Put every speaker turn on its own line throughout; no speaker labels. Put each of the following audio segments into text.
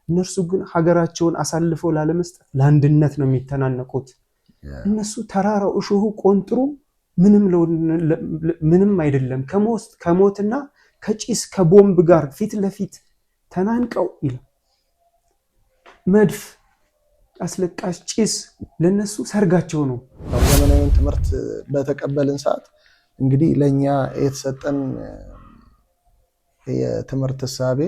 እነርሱ ግን ሀገራቸውን አሳልፈው ላለመስጠት ለአንድነት ነው የሚተናነቁት። እነሱ ተራራው፣ እሾሁ፣ ቆንጥሩ ምንም አይደለም። ከሞትና ከጭስ ከቦምብ ጋር ፊት ለፊት ተናንቀው ይላል። መድፍ፣ አስለቃሽ ጭስ ለነሱ ሰርጋቸው ነው።
ዘመናዊውን ትምህርት በተቀበልን ሰዓት እንግዲህ ለእኛ የተሰጠን የትምህርት እሳቤ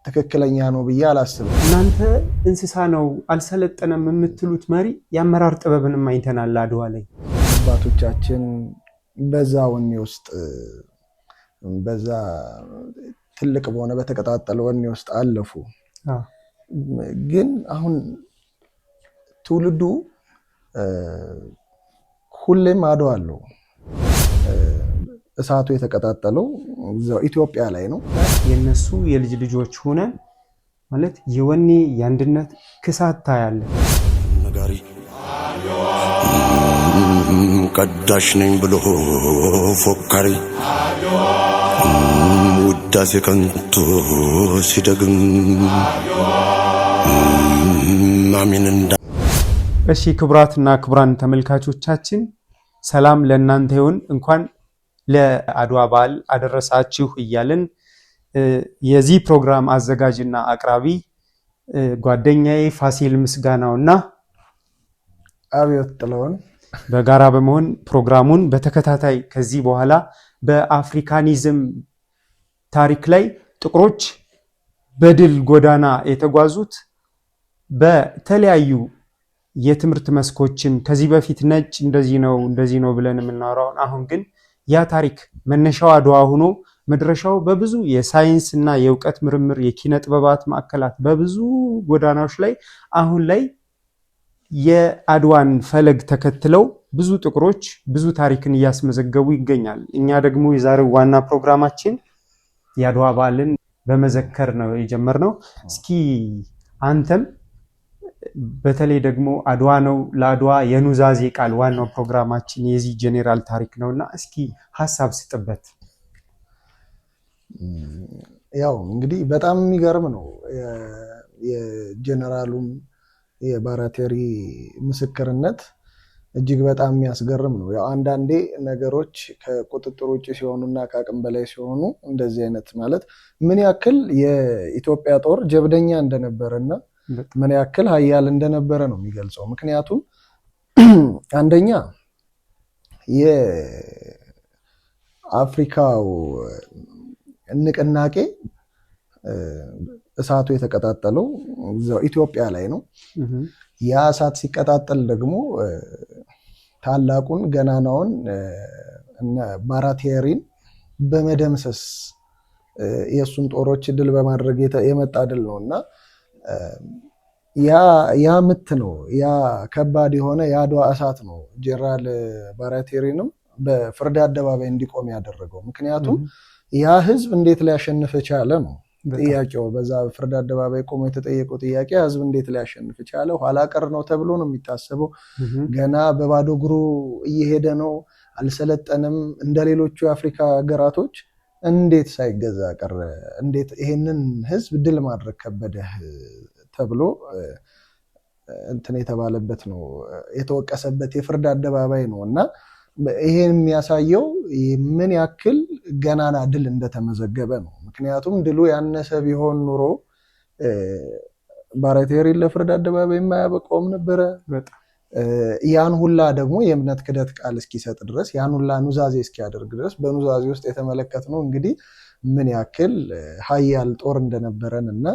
ትክክለኛ ነው ብዬ አላስብም።
እናንተ እንስሳ ነው አልሰለጠነም የምትሉት መሪ የአመራር ጥበብንም አይተናል አድዋ ላይ።
አባቶቻችን በዛ ወኔ ውስጥ፣ በዛ ትልቅ በሆነ በተቀጣጠለ ወኔ ውስጥ አለፉ። ግን አሁን ትውልዱ ሁሌም አድዋ አለው። እሳቱ የተቀጣጠለው እዛው ኢትዮጵያ ላይ ነው።
የነሱ የልጅ ልጆች ሆነ ማለት የወኔ የአንድነት ክሳት ታያለ።
ነጋሪ ቀዳሽ ነኝ ብሎ ፎካሪ ውዳሴ ከንቱ ሲደግም አሜን እንዳ
እሺ፣ ክቡራትና ክቡራን ተመልካቾቻችን፣ ሰላም ለእናንተ ይሁን። እንኳን ለአድዋ በዓል አደረሳችሁ እያልን የዚህ ፕሮግራም አዘጋጅና አቅራቢ ጓደኛዬ ፋሲል ምስጋናውና
አብዮት ጥለውን
በጋራ በመሆን ፕሮግራሙን በተከታታይ ከዚህ በኋላ በአፍሪካኒዝም ታሪክ ላይ ጥቁሮች በድል ጎዳና የተጓዙት በተለያዩ የትምህርት መስኮችን ከዚህ በፊት ነጭ እንደዚህ ነው እንደዚህ ነው ብለን የምናወራውን አሁን ግን ያ ታሪክ መነሻው አድዋ ሆኖ መድረሻው በብዙ የሳይንስ እና የእውቀት ምርምር የኪነ ጥበባት ማዕከላት በብዙ ጎዳናዎች ላይ አሁን ላይ የአድዋን ፈለግ ተከትለው ብዙ ጥቁሮች ብዙ ታሪክን እያስመዘገቡ ይገኛል። እኛ ደግሞ የዛሬው ዋና ፕሮግራማችን የአድዋ በዓልን በመዘከር ነው የጀመርነው። እስኪ አንተም በተለይ ደግሞ አድዋ ነው ለአድዋ የኑዛዜ ቃል ዋናው ፕሮግራማችን የዚህ ጄኔራል ታሪክ ነው እና እስኪ ሀሳብ ስጥበት።
ያው እንግዲህ በጣም የሚገርም ነው የጄኔራሉም የባራቴሪ ምስክርነት እጅግ በጣም የሚያስገርም ነው። ያው አንዳንዴ ነገሮች ከቁጥጥር ውጭ ሲሆኑና ከአቅም በላይ ሲሆኑ እንደዚህ አይነት ማለት ምን ያክል የኢትዮጵያ ጦር ጀብደኛ እንደነበረና ምን ያክል ኃያል እንደነበረ ነው የሚገልጸው። ምክንያቱም አንደኛ የአፍሪካው ንቅናቄ እሳቱ የተቀጣጠለው እዛው ኢትዮጵያ ላይ ነው። ያ እሳት ሲቀጣጠል ደግሞ ታላቁን ገናናውን ባራቴሪን በመደምሰስ የእሱን ጦሮች ድል በማድረግ የመጣ ድል ነው እና ያ ምት ነው፣ ያ ከባድ የሆነ የአድዋ እሳት ነው ጄኔራል ባራቴሪንም በፍርድ አደባባይ እንዲቆም ያደረገው። ምክንያቱም ያ ህዝብ እንዴት ሊያሸንፍ ቻለ ነው ጥያቄው። በዛ ፍርድ አደባባይ ቆሞ የተጠየቀው ጥያቄ ህዝብ እንዴት ሊያሸንፍ ቻለ? ኋላ ቀር ነው ተብሎ ነው የሚታሰበው። ገና በባዶ እግሩ እየሄደ ነው፣ አልሰለጠንም። እንደ ሌሎቹ የአፍሪካ ሀገራቶች እንዴት ሳይገዛ ቀረ? እንዴት ይሄንን ህዝብ ድል ማድረግ ከበደህ ተብሎ እንትን የተባለበት ነው፣ የተወቀሰበት የፍርድ አደባባይ ነው እና ይሄን የሚያሳየው ምን ያክል ገናና ድል እንደተመዘገበ ነው። ምክንያቱም ድሉ ያነሰ ቢሆን ኑሮ ባራቴሪን ለፍርድ አደባባይ የማያበቃውም ነበረ። ያን ሁላ ደግሞ የእምነት ክደት ቃል እስኪሰጥ ድረስ፣ ያን ሁላ ኑዛዜ እስኪያደርግ ድረስ፣ በኑዛዜ ውስጥ የተመለከትነው እንግዲህ ምን ያክል ኃያል ጦር እንደነበረን እና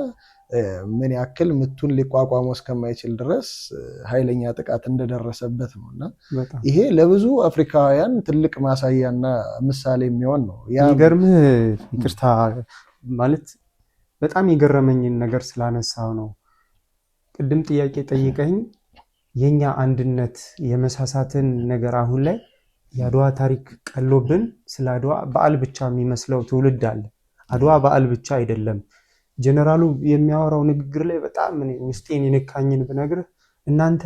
ምን ያክል ምቱን ሊቋቋመው እስከማይችል ድረስ ኃይለኛ ጥቃት እንደደረሰበት ነው እና ይሄ ለብዙ አፍሪካውያን ትልቅ ማሳያና ምሳሌ የሚሆን ነው።
የሚገርምህ፣ ይቅርታ፣ ማለት በጣም የገረመኝን ነገር ስላነሳው ነው። ቅድም ጥያቄ ጠይቀኝ የኛ አንድነት የመሳሳትን ነገር አሁን ላይ የአድዋ ታሪክ ቀሎብን ስለ አድዋ በዓል ብቻ የሚመስለው ትውልድ አለ። አድዋ በዓል ብቻ አይደለም። ጀነራሉ የሚያወራው ንግግር ላይ በጣም እኔ ውስጤን የነካኝን ብነግርህ፣ እናንተ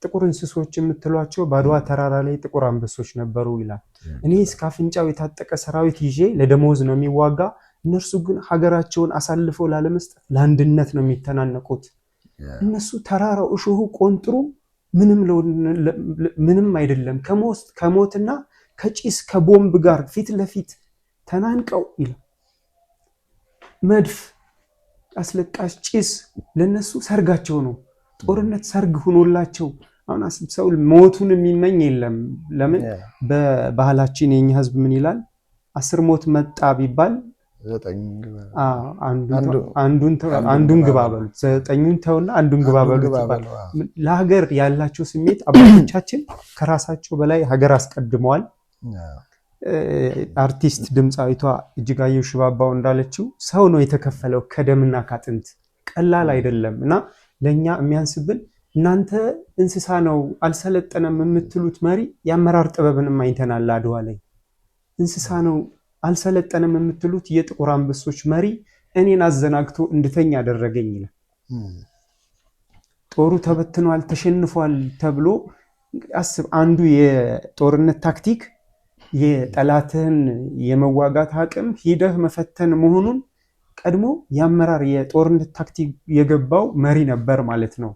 ጥቁር እንስሶች የምትሏቸው በአድዋ ተራራ ላይ ጥቁር አንበሶች ነበሩ ይላል። እኔ እስከ አፍንጫው የታጠቀ ሰራዊት ይዤ ለደሞዝ ነው የሚዋጋ። እነርሱ ግን ሀገራቸውን አሳልፈው ላለመስጠት ለአንድነት ነው የሚተናነቁት። እነሱ ተራራው፣ እሾሁ፣ ቆንጥሩ ምንም አይደለም። ከሞትና ከጭስ ከቦምብ ጋር ፊት ለፊት ተናንቀው ይላል። መድፍ፣ አስለቃሽ ጭስ ለነሱ ሰርጋቸው ነው። ጦርነት ሰርግ ሆኖላቸው አሁን ሰው ሞቱን የሚመኝ የለም። ለምን? በባህላችን የኛ ህዝብ ምን ይላል? 10 ሞት መጣ ቢባል አንዱን ግባ በሉት፣ 9ኙን ተውና አንዱን ግባ በሉት ይባላል። ለሀገር ያላቸው ስሜት አባቶቻችን ከራሳቸው በላይ ሀገር አስቀድመዋል። አርቲስት ድምፃዊቷ እጅጋየሁ ሽባባው እንዳለችው ሰው ነው የተከፈለው ከደምና ካጥንት፣ ቀላል አይደለም። እና ለእኛ የሚያንስብን እናንተ እንስሳ ነው አልሰለጠነም የምትሉት መሪ የአመራር ጥበብንም አይተናል አድዋ ላይ። እንስሳ ነው አልሰለጠነም የምትሉት የጥቁር አንበሶች መሪ እኔን አዘናግቶ እንድተኛ አደረገኝ ይላል። ጦሩ ተበትኗል ተሸንፏል ተብሎ አስብ። አንዱ የጦርነት ታክቲክ የጠላትህን የመዋጋት አቅም ሂደህ መፈተን መሆኑን ቀድሞ የአመራር የጦርነት ታክቲክ የገባው መሪ ነበር ማለት ነው።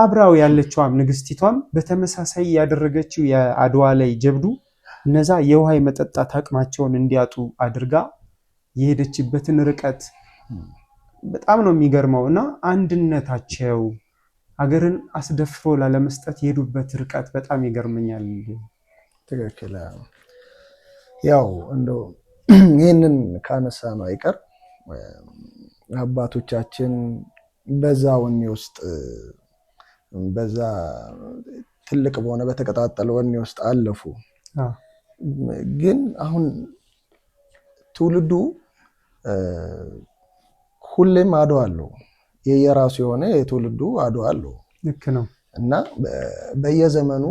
አብራው ያለችዋም ንግስቲቷም በተመሳሳይ ያደረገችው የአድዋ ላይ ጀብዱ እነዛ የውሃ የመጠጣት አቅማቸውን እንዲያጡ አድርጋ የሄደችበትን ርቀት በጣም ነው የሚገርመው። እና አንድነታቸው ሀገርን አስደፍሮ ላለመስጠት የሄዱበት ርቀት በጣም ይገርመኛል።
ትክክል። ያው እንደው ይህንን ካነሳ ነው አይቀር አባቶቻችን በዛ ወኔ ውስጥ በዛ ትልቅ በሆነ በተቀጣጠለ ወኔ ውስጥ አለፉ። ግን አሁን ትውልዱ ሁሌም አድዋ አለው፣ የየራሱ የሆነ የትውልዱ አድዋ አለው።
ልክ ነው።
እና በየዘመኑ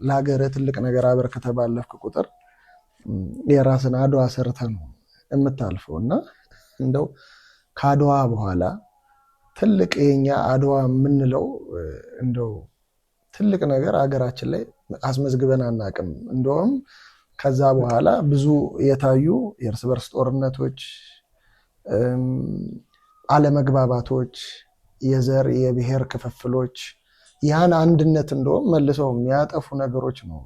ለሀገር ትልቅ ነገር አበርክተህ ባለፍክ ቁጥር የራስን አድዋ ሰርተህ ነው የምታልፈው። እና እንደው ከአድዋ በኋላ ትልቅ የኛ አድዋ የምንለው እንደው ትልቅ ነገር ሀገራችን ላይ አስመዝግበን አናውቅም። እንደውም ከዛ በኋላ ብዙ የታዩ የእርስ በርስ ጦርነቶች፣ አለመግባባቶች፣ የዘር የብሔር ክፍፍሎች ያን አንድነት እንደውም መልሰው የሚያጠፉ ነገሮች ነው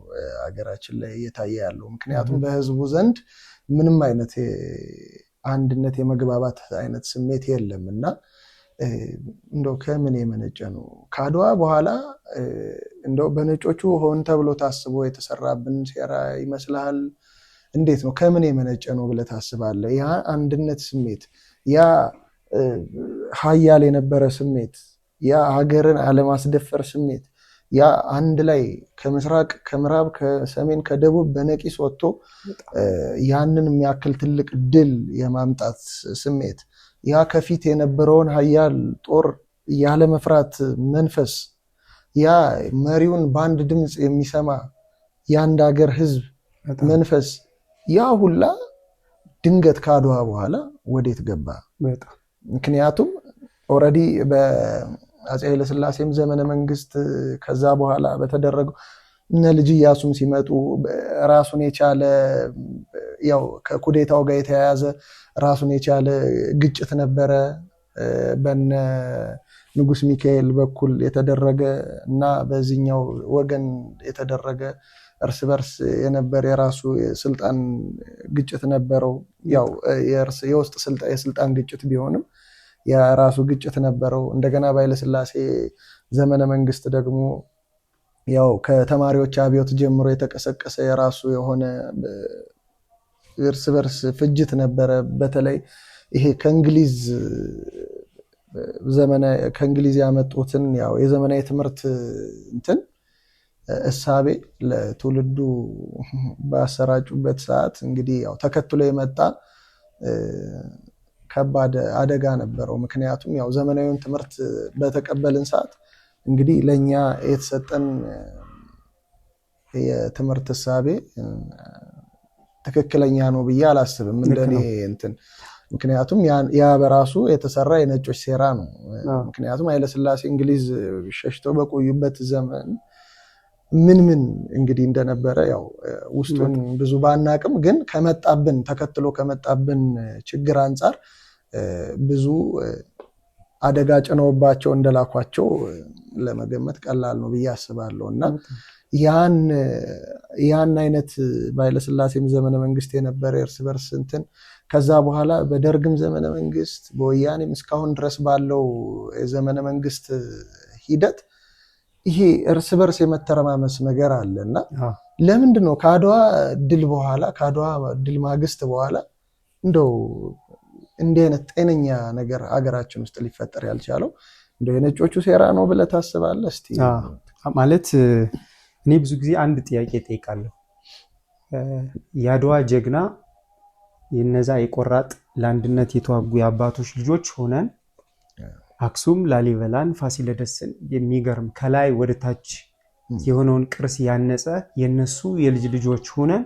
ሀገራችን ላይ እየታየ ያለው። ምክንያቱም በህዝቡ ዘንድ ምንም አይነት አንድነት የመግባባት አይነት ስሜት የለም። እና እንደው ከምን የመነጨ ነው? ከአድዋ በኋላ እንደው በነጮቹ ሆን ተብሎ ታስቦ የተሰራብን ሴራ ይመስልሃል? እንዴት ነው? ከምን የመነጨ ነው ብለህ ታስባለህ? ያ አንድነት ስሜት፣ ያ ሀያል የነበረ ስሜት፣ ያ ሀገርን አለማስደፈር ስሜት፣ ያ አንድ ላይ ከምስራቅ ከምዕራብ ከሰሜን ከደቡብ በነቂስ ወጥቶ ያንን የሚያክል ትልቅ ድል የማምጣት ስሜት፣ ያ ከፊት የነበረውን ሀያል ጦር ያለመፍራት መንፈስ፣ ያ መሪውን በአንድ ድምፅ የሚሰማ የአንድ ሀገር ህዝብ መንፈስ፣ ያ ሁላ ድንገት ከአድዋ በኋላ ወዴት ገባ? ምክንያቱም already በአፄ ኃይለስላሴም ዘመነ መንግስት ከዛ በኋላ በተደረገው እነ ልጅ ኢያሱም ሲመጡ ራሱን የቻለ ያው ከኩዴታው ጋር የተያያዘ ራሱን የቻለ ግጭት ነበረ በነ ንጉስ ሚካኤል በኩል የተደረገ እና በዚህኛው ወገን የተደረገ እርስ በርስ የነበረ የራሱ የስልጣን ግጭት ነበረው። ያው የውስጥ የስልጣን ግጭት ቢሆንም የራሱ ግጭት ነበረው። እንደገና በኃይለስላሴ ዘመነ መንግስት ደግሞ ያው ከተማሪዎች አብዮት ጀምሮ የተቀሰቀሰ የራሱ የሆነ እርስ በርስ ፍጅት ነበረ። በተለይ ይሄ ከእንግሊዝ ዘመነ ከእንግሊዝ ያመጡትን ያው የዘመናዊ ትምህርት እንትን እሳቤ ለትውልዱ ባሰራጩበት ሰዓት እንግዲህ ያው ተከትሎ የመጣ ከባድ አደጋ ነበረው። ምክንያቱም ያው ዘመናዊውን ትምህርት በተቀበልን ሰዓት እንግዲህ ለኛ የተሰጠን የትምህርት እሳቤ ትክክለኛ ነው ብዬ አላስብም እንደኔ እንትን። ምክንያቱም ያ በራሱ የተሰራ የነጮች ሴራ ነው። ምክንያቱም ኃይለስላሴ እንግሊዝ ሸሽተው በቆዩበት ዘመን ምን ምን እንግዲህ እንደነበረ ያው ውስጡን ብዙ ባናቅም ግን ከመጣብን ተከትሎ ከመጣብን ችግር አንጻር ብዙ አደጋ ጭነውባቸው እንደላኳቸው ለመገመት ቀላል ነው ብዬ አስባለሁ። እና ያን አይነት በኃይለስላሴም ዘመነ መንግስት የነበረ እርስ በርስ እንትን ከዛ በኋላ በደርግም ዘመነ መንግስት በወያኔም እስካሁን ድረስ ባለው የዘመነ መንግስት ሂደት ይሄ እርስ በርስ የመተረማመስ ነገር አለ። እና ለምንድን ነው ከአድዋ ድል በኋላ፣ ከአድዋ ድል ማግስት በኋላ እንደው እንዲህ አይነት ጤነኛ ነገር ሀገራችን ውስጥ ሊፈጠር ያልቻለው? እንደው የነጮቹ ሴራ ነው ብለህ ታስባለህ? እስቲ።
ማለት እኔ ብዙ ጊዜ አንድ ጥያቄ እጠይቃለሁ። የአድዋ ጀግና የነዛ የቆራጥ ለአንድነት የተዋጉ የአባቶች ልጆች ሆነን አክሱም፣ ላሊበላን፣ ፋሲለደስን የሚገርም ከላይ ወደ ታች የሆነውን ቅርስ ያነጸ የነሱ የልጅ ልጆች ሆነን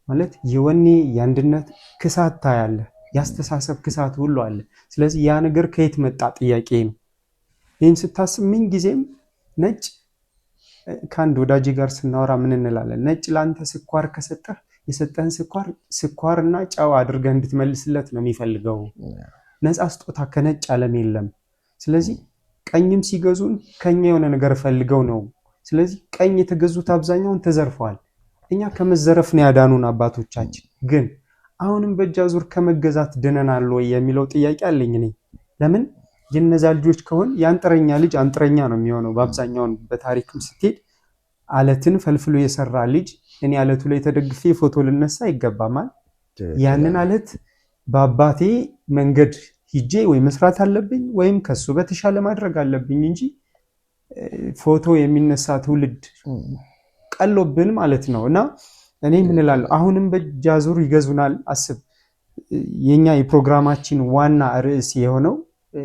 ማለት የወኔ የአንድነት ክሳት ታያለ፣ የአስተሳሰብ ክሳት ሁሉ አለ። ስለዚህ ያ ነገር ከየት መጣ ጥያቄ ነው። ይህን ስታስብ ምን ጊዜም ነጭ ከአንድ ወዳጄ ጋር ስናወራ ምን እንላለን? ነጭ ለአንተ ስኳር ከሰጠህ የሰጠህን ስኳር ስኳርና ጨው አድርገህ እንድትመልስለት ነው የሚፈልገው። ነፃ ስጦታ ከነጭ ዓለም የለም። ስለዚህ ቀኝም ሲገዙን ከኛ የሆነ ነገር ፈልገው ነው። ስለዚህ ቀኝ የተገዙት አብዛኛውን ተዘርፈዋል። እኛ ከመዘረፍ ነው ያዳኑን አባቶቻችን። ግን አሁንም በእጅ አዙር ከመገዛት ድነናል ወይ የሚለው ጥያቄ አለኝ እኔ። ለምን የነዛ ልጆች ከሆን የአንጥረኛ ልጅ አንጥረኛ ነው የሚሆነው። በአብዛኛውን በታሪክም ስትሄድ አለትን ፈልፍሎ የሰራ ልጅ እኔ አለቱ ላይ ተደግፌ ፎቶ ልነሳ ይገባማል። ያንን አለት በአባቴ መንገድ ሂጄ ወይ መስራት አለብኝ ወይም ከሱ በተሻለ ማድረግ አለብኝ እንጂ ፎቶ የሚነሳ ትውልድ ቀሎብን ማለት ነው። እና እኔ ምን እላለሁ፣ አሁንም በእጅ አዙር ይገዙናል። አስብ፣ የኛ የፕሮግራማችን ዋና ርዕስ የሆነው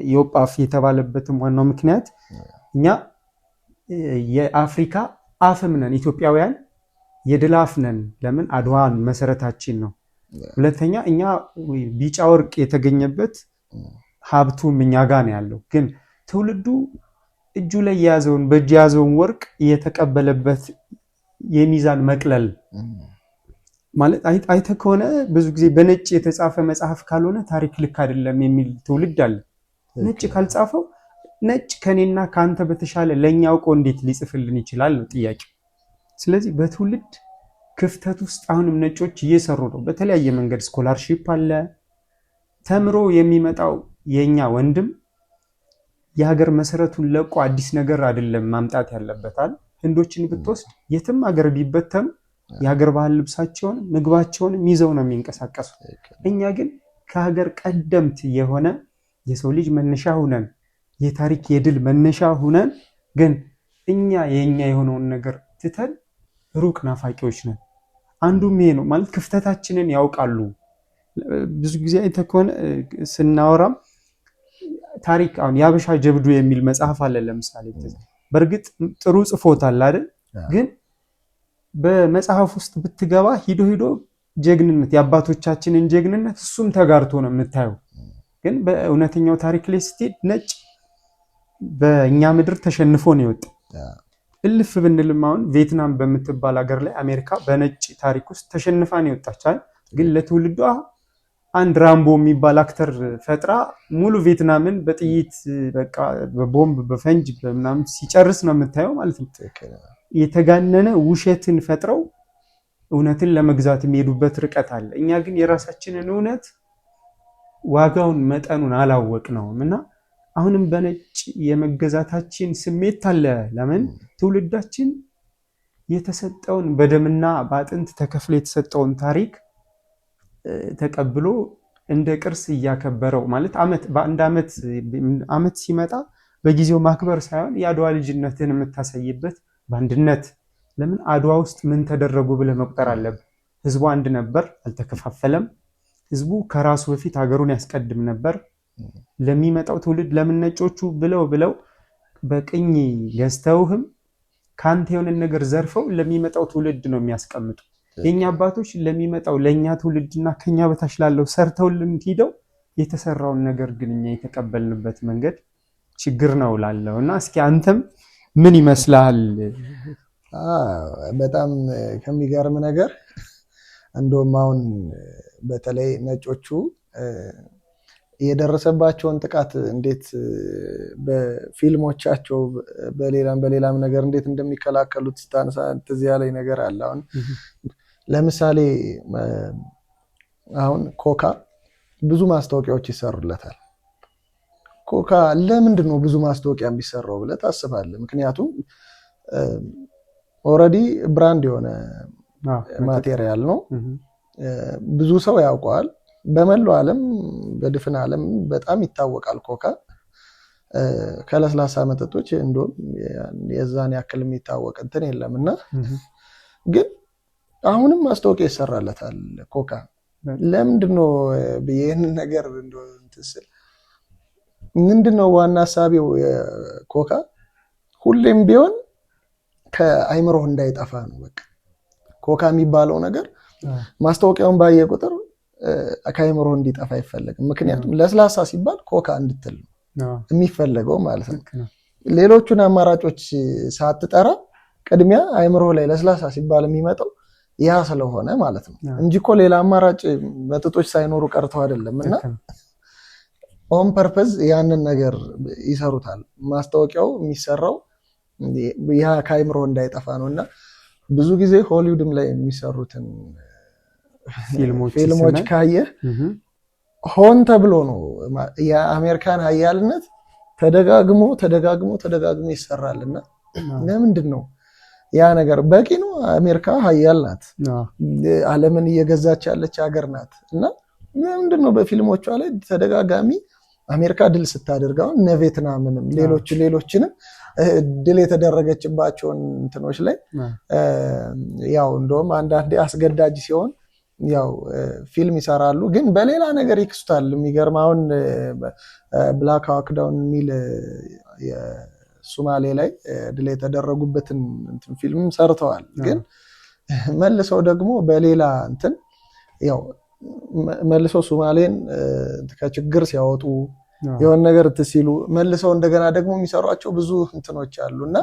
ዮጳፍ የተባለበትም ዋናው ምክንያት እኛ የአፍሪካ አፍም ነን፣ ኢትዮጵያውያን የድል አፍ ነን። ለምን አድዋን መሰረታችን ነው። ሁለተኛ እኛ ቢጫ ወርቅ የተገኘበት ሀብቱም እኛ ጋ ነው ያለው። ግን ትውልዱ እጁ ላይ የያዘውን በእጁ የያዘውን ወርቅ የተቀበለበት የሚዛን መቅለል ማለት አይተህ ከሆነ ብዙ ጊዜ በነጭ የተጻፈ መጽሐፍ ካልሆነ ታሪክ ልክ አይደለም የሚል ትውልድ አለ። ነጭ ካልጻፈው ነጭ ከኔና ከአንተ በተሻለ ለእኛ አውቆ እንዴት ሊጽፍልን ይችላል ነው ጥያቄው። ስለዚህ በትውልድ ክፍተት ውስጥ አሁንም ነጮች እየሰሩ ነው። በተለያየ መንገድ scholarship አለ። ተምሮ የሚመጣው የኛ ወንድም የሀገር መሰረቱን ለቆ አዲስ ነገር አይደለም ማምጣት ያለበታል። ህንዶችን ብትወስድ የትም ሀገር ቢበተኑ የሀገር ባህል ልብሳቸውን ምግባቸውንም ይዘው ነው የሚንቀሳቀሱት። እኛ ግን ከሀገር ቀደምት የሆነ የሰው ልጅ መነሻ ሁነን የታሪክ የድል መነሻ ሁነን ግን እኛ የኛ የሆነውን ነገር ትተን ሩቅ ናፋቂዎች ነን። አንዱም ይሄ ነው ማለት ክፍተታችንን ያውቃሉ። ብዙ ጊዜ አይተህ ከሆነ ስናወራም ታሪክ አሁን የሀበሻ ጀብዱ የሚል መጽሐፍ አለ ለምሳሌ። በእርግጥ ጥሩ ጽፎታል አይደል? ግን በመጽሐፍ ውስጥ ብትገባ ሂዶ ሂዶ ጀግንነት የአባቶቻችንን ጀግንነት እሱም ተጋርቶ ነው የምታየው። ግን በእውነተኛው ታሪክ ላይ ስትሄድ ነጭ በእኛ ምድር ተሸንፎ ነው የወጣ። እልፍ ብንልም አሁን ቪየትናም በምትባል ሀገር ላይ አሜሪካ በነጭ ታሪክ ውስጥ ተሸንፋ ነው የወጣች። ግን ለትውልዷ አንድ ራምቦ የሚባል actor ፈጥራ ሙሉ ቪየትናምን በጥይት በቃ በቦምብ በፈንጅ በምናምን ሲጨርስ ነው የምታየው ማለት ነው። የተጋነነ ውሸትን ፈጥረው እውነትን ለመግዛት የሚሄዱበት ርቀት አለ። እኛ ግን የራሳችንን እውነት ዋጋውን መጠኑን አላወቅነውም እና አሁንም በነጭ የመገዛታችን ስሜት አለ። ለምን ትውልዳችን የተሰጠውን በደምና በአጥንት ተከፍሎ የተሰጠውን ታሪክ ተቀብሎ እንደ ቅርስ እያከበረው ማለት ዓመት በአንድ ዓመት ዓመት ሲመጣ በጊዜው ማክበር ሳይሆን የአድዋ ልጅነትን የምታሳይበት በአንድነት ለምን አድዋ ውስጥ ምን ተደረጉ ብለህ መቁጠር አለብህ። ህዝቡ አንድ ነበር፣ አልተከፋፈለም። ህዝቡ ከራሱ በፊት ሀገሩን ያስቀድም ነበር። ለሚመጣው ትውልድ ለምን ነጮቹ ብለው ብለው በቅኝ ገዝተውህም ከአንተ የሆነን ነገር ዘርፈው ለሚመጣው ትውልድ ነው የሚያስቀምጡ። የእኛ አባቶች ለሚመጣው ለእኛ ትውልድና ከኛ በታች ላለው ሰርተውልን ሂደው የተሰራውን ነገር ግን እኛ የተቀበልንበት መንገድ ችግር ነው ላለው እና እስኪ አንተም ምን ይመስልሃል?
በጣም ከሚገርም ነገር እንደውም አሁን በተለይ ነጮቹ የደረሰባቸውን ጥቃት እንዴት በፊልሞቻቸው በሌላም በሌላም ነገር እንዴት እንደሚከላከሉት ስታነሳ ትዝ ያለኝ ነገር አለ። አሁን ለምሳሌ አሁን ኮካ ብዙ ማስታወቂያዎች ይሰሩለታል። ኮካ ለምንድን ነው ብዙ ማስታወቂያ የሚሰራው ብለህ ታስባለህ? ምክንያቱም already brand የሆነ material ነው፣ ብዙ ሰው ያውቀዋል። በመላው ዓለም፣ በድፍን ዓለም በጣም ይታወቃል ኮካ። ከለስላሳ መጠጦች እንደውም የዛን ያክል የሚታወቅ እንትን የለም። እና ግን አሁንም ማስታወቂያ ይሰራለታል ኮካ። ለምንድን ነው ብዬ ይህንን ነገር እንትን ስል፣ ምንድን ነው ዋና ሀሳቢው? ኮካ ሁሌም ቢሆን ከአይምሮህ እንዳይጠፋ ነው። በቃ ኮካ የሚባለው ነገር ማስታወቂያውን ባየ ቁጥር ከአይምሮህ እንዲጠፋ አይፈለግም። ምክንያቱም ለስላሳ ሲባል ኮካ እንድትል ነው የሚፈለገው ማለት ነው። ሌሎቹን አማራጮች ሳትጠራ ቅድሚያ አይምሮህ ላይ ለስላሳ ሲባል የሚመጣው ያ ስለሆነ ማለት ነው እንጂ እኮ ሌላ አማራጭ መጠጦች ሳይኖሩ ቀርተው አይደለም። እና on purpose ያንን ነገር ይሰሩታል። ማስታወቂያው የሚሰራው ያ ከአይምሮ እንዳይጠፋ ነው። እና ብዙ ጊዜ ሆሊውድም ላይ የሚሰሩትን ፊልሞች ካየህ ሆን ተብሎ ነው፣ የአሜሪካን ሀያልነት ተደጋግሞ ተደጋግሞ ተደጋግሞ ይሰራል። እና ለምንድን ነው ያ ነገር? በቂ ነው። አሜሪካ ሀያል ናት፣ ዓለምን እየገዛች ያለች ሀገር ናት። እና ለምንድን ነው በፊልሞቿ ላይ ተደጋጋሚ አሜሪካ ድል ስታደርግ፣ አሁን እነ ቬትናምንም ሌሎች ሌሎችንም ድል የተደረገችባቸውን እንትኖች ላይ፣ ያው እንደውም አንዳንዴ አስገዳጅ ሲሆን ያው ፊልም ይሰራሉ፣ ግን በሌላ ነገር ይክሱታል። የሚገርም አሁን Black Hawk Down የሚል የሱማሌ ላይ ድል የተደረጉበትን ፊልም ሰርተዋል። ግን መልሰው ደግሞ በሌላ እንትን ያው መልሰው ሱማሌን ከችግር ሲያወጡ፣ የሆነ ነገር እንትን ሲሉ፣ መልሰው እንደገና ደግሞ የሚሰሯቸው ብዙ እንትኖች አሉ። እና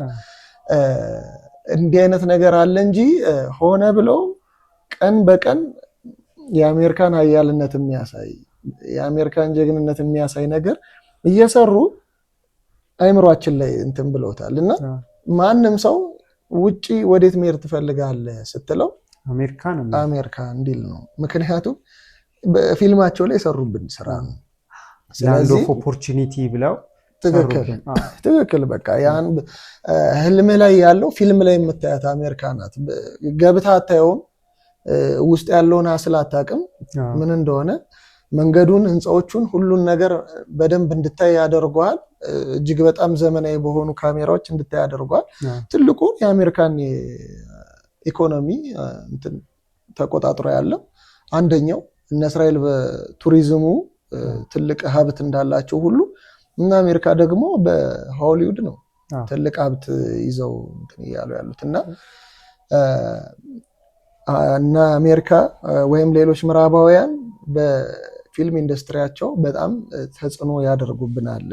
እንዲህ አይነት ነገር አለ እንጂ ሆነ ብለው ቀን በቀን የአሜሪካን ሀያልነት የሚያሳይ፣ የአሜሪካን ጀግንነት የሚያሳይ ነገር እየሰሩ አይምሯችን ላይ እንትን ብለውታል። እና ማንም ሰው ውጪ ወዴት መሄድ ትፈልጋለህ ስትለው
አሜሪካ ነው።
አሜሪካ እንዲል ነው። ምክንያቱም በፊልማቸው ላይ የሰሩብን ስራ ነው።
Land of opportunity ብለው።
ትክክል። በቃ ያን ህልምህ ላይ ያለው ፊልም ላይ የምታያት አሜሪካ ናት። ገብታ አታየውም። ውስጥ ያለውን hustle አታውቅም ምን እንደሆነ፣ መንገዱን፣ ህንፃዎቹን፣ ሁሉን ነገር በደንብ እንድታይ ያደርገዋል። እጅግ በጣም ዘመናዊ በሆኑ ካሜራዎች እንድታይ ያደርገዋል። ትልቁ የአሜሪካን ኢኮኖሚ ተቆጣጥሮ ያለው አንደኛው፣ እነ እስራኤል በቱሪዝሙ ትልቅ ሀብት እንዳላቸው ሁሉ እና አሜሪካ ደግሞ በሆሊውድ ነው ትልቅ ሀብት ይዘው እንትን እያሉ ያሉት። እና አሜሪካ ወይም ሌሎች ምዕራባውያን በፊልም ኢንዱስትሪያቸው በጣም ተጽዕኖ ያደርጉብናል።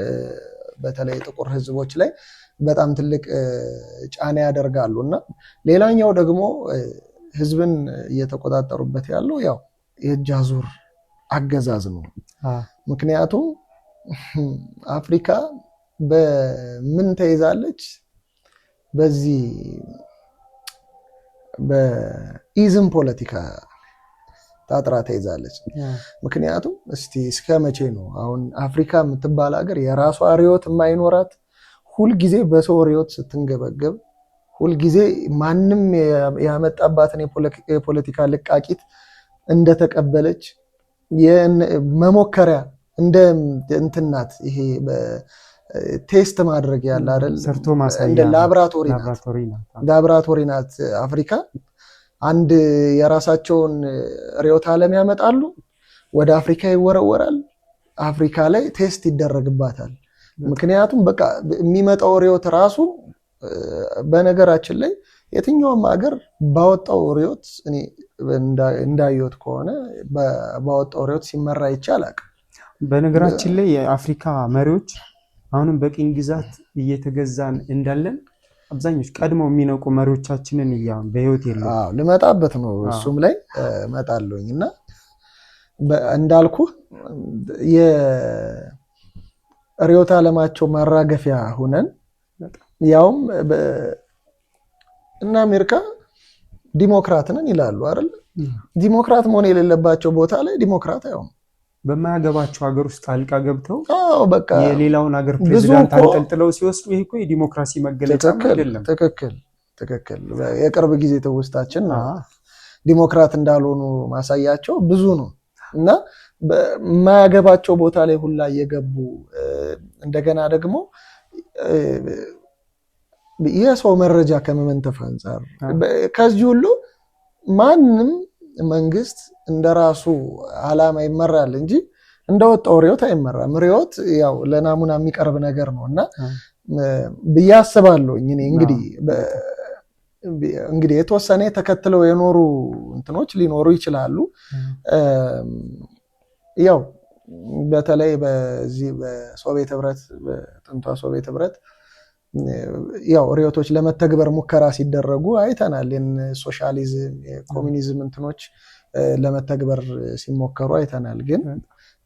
በተለይ ጥቁር ህዝቦች ላይ በጣም ትልቅ ጫና ያደርጋሉ። እና ሌላኛው ደግሞ ህዝብን እየተቆጣጠሩበት ያለው ያው የእጅ አዙር አገዛዝ ነው። ምክንያቱም አፍሪካ በምን ተይዛለች? በዚህ በ ism ፖለቲካ ታጥራ ተይዛለች። ምክንያቱም እስቲ እስከ መቼ ነው አሁን አፍሪካ የምትባል ሀገር የራሷ ርዕዮት የማይኖራት፣ ሁልጊዜ በሰው ርዕዮት ስትንገበገብ፣ ሁልጊዜ ማንም ያመጣባትን የፖለቲካ ልቃቂት እንደተቀበለች፣ መሞከሪያ እንደ እንትን ናት። ይሄ test ማድረግ ያለ አይደል?
ሰርቶ ማሳያ።
እንደ ላብራቶሪ ናት፣ ላብራቶሪ ናት አፍሪካ። አንድ የራሳቸውን ርዕዮተ ዓለም ያመጣሉ፣ ወደ አፍሪካ ይወረወራል። አፍሪካ ላይ test ይደረግባታል። ምክንያቱም በቃ የሚመጣው ርዕዮት ራሱ፣ በነገራችን ላይ የትኛውም ሀገር ባወጣው ርዕዮት፣ እኔ እንዳየሁት ከሆነ፣ ባወጣው ርዕዮት ሲመራ አይቼ አላውቅም።
በነገራችን ላይ የአፍሪካ መሪዎች አሁንም በቅኝ ግዛት እየተገዛን እንዳለን አብዛኞች ቀድመው የሚነቁ መሪዎቻችንን እያሁን በህይወት የሉም።
አዎ ልመጣበት ነው፣ እሱም ላይ እመጣለሁኝ። እና እንዳልኩህ የርዕዮተ ዓለማቸው ማራገፊያ ሁነን ያውም እና አሜሪካ ዲሞክራት ነን ይላሉ አይደል? ዲሞክራት መሆን የሌለባቸው ቦታ ላይ ዲሞክራት አይሆኑም።
በማያገባቸው ሀገር ውስጥ ጣልቃ ገብተው
አዎ በቃ
የሌላውን ሀገር
ብዙ
ፕሬዚዳንት
እኮ
አንጠልጥለው ሲወስዱ ይሄ እኮ የዲሞክራሲ መገለጫ አይደለም።
ትክክል ትክክል። የቅርብ ጊዜ ትውስታችን ነው። ዲሞክራት እንዳልሆኑ ማሳያቸው ብዙ ነው። እና በማያገባቸው ቦታ ላይ ሁላ እየገቡ እንደገና ደግሞ የሰው መረጃ ከመመንተፍ አንጻር ከዚህ ሁሉ ማንም መንግስት እንደራሱ ዓላማ ይመራል እንጂ እንደወጣው ርዕዮት አይመራም። ርዕዮት ያው ለናሙና የሚቀርብ ነገር ነው እና ብዬ አስባለሁ። እኔ እንግዲህ የተወሰነ ተከትለው የኖሩ እንትኖች ሊኖሩ ይችላሉ። ያው በተለይ በዚህ በሶቪየት ህብረት፣ በጥንቷ ሶቪየት ህብረት ያው ርዕዮቶች ለመተግበር ሙከራ ሲደረጉ አይተናል። ሶሻሊዝም፣ የኮሚኒዝም እንትኖች ለመተግበር ሲሞከሩ አይተናል። ግን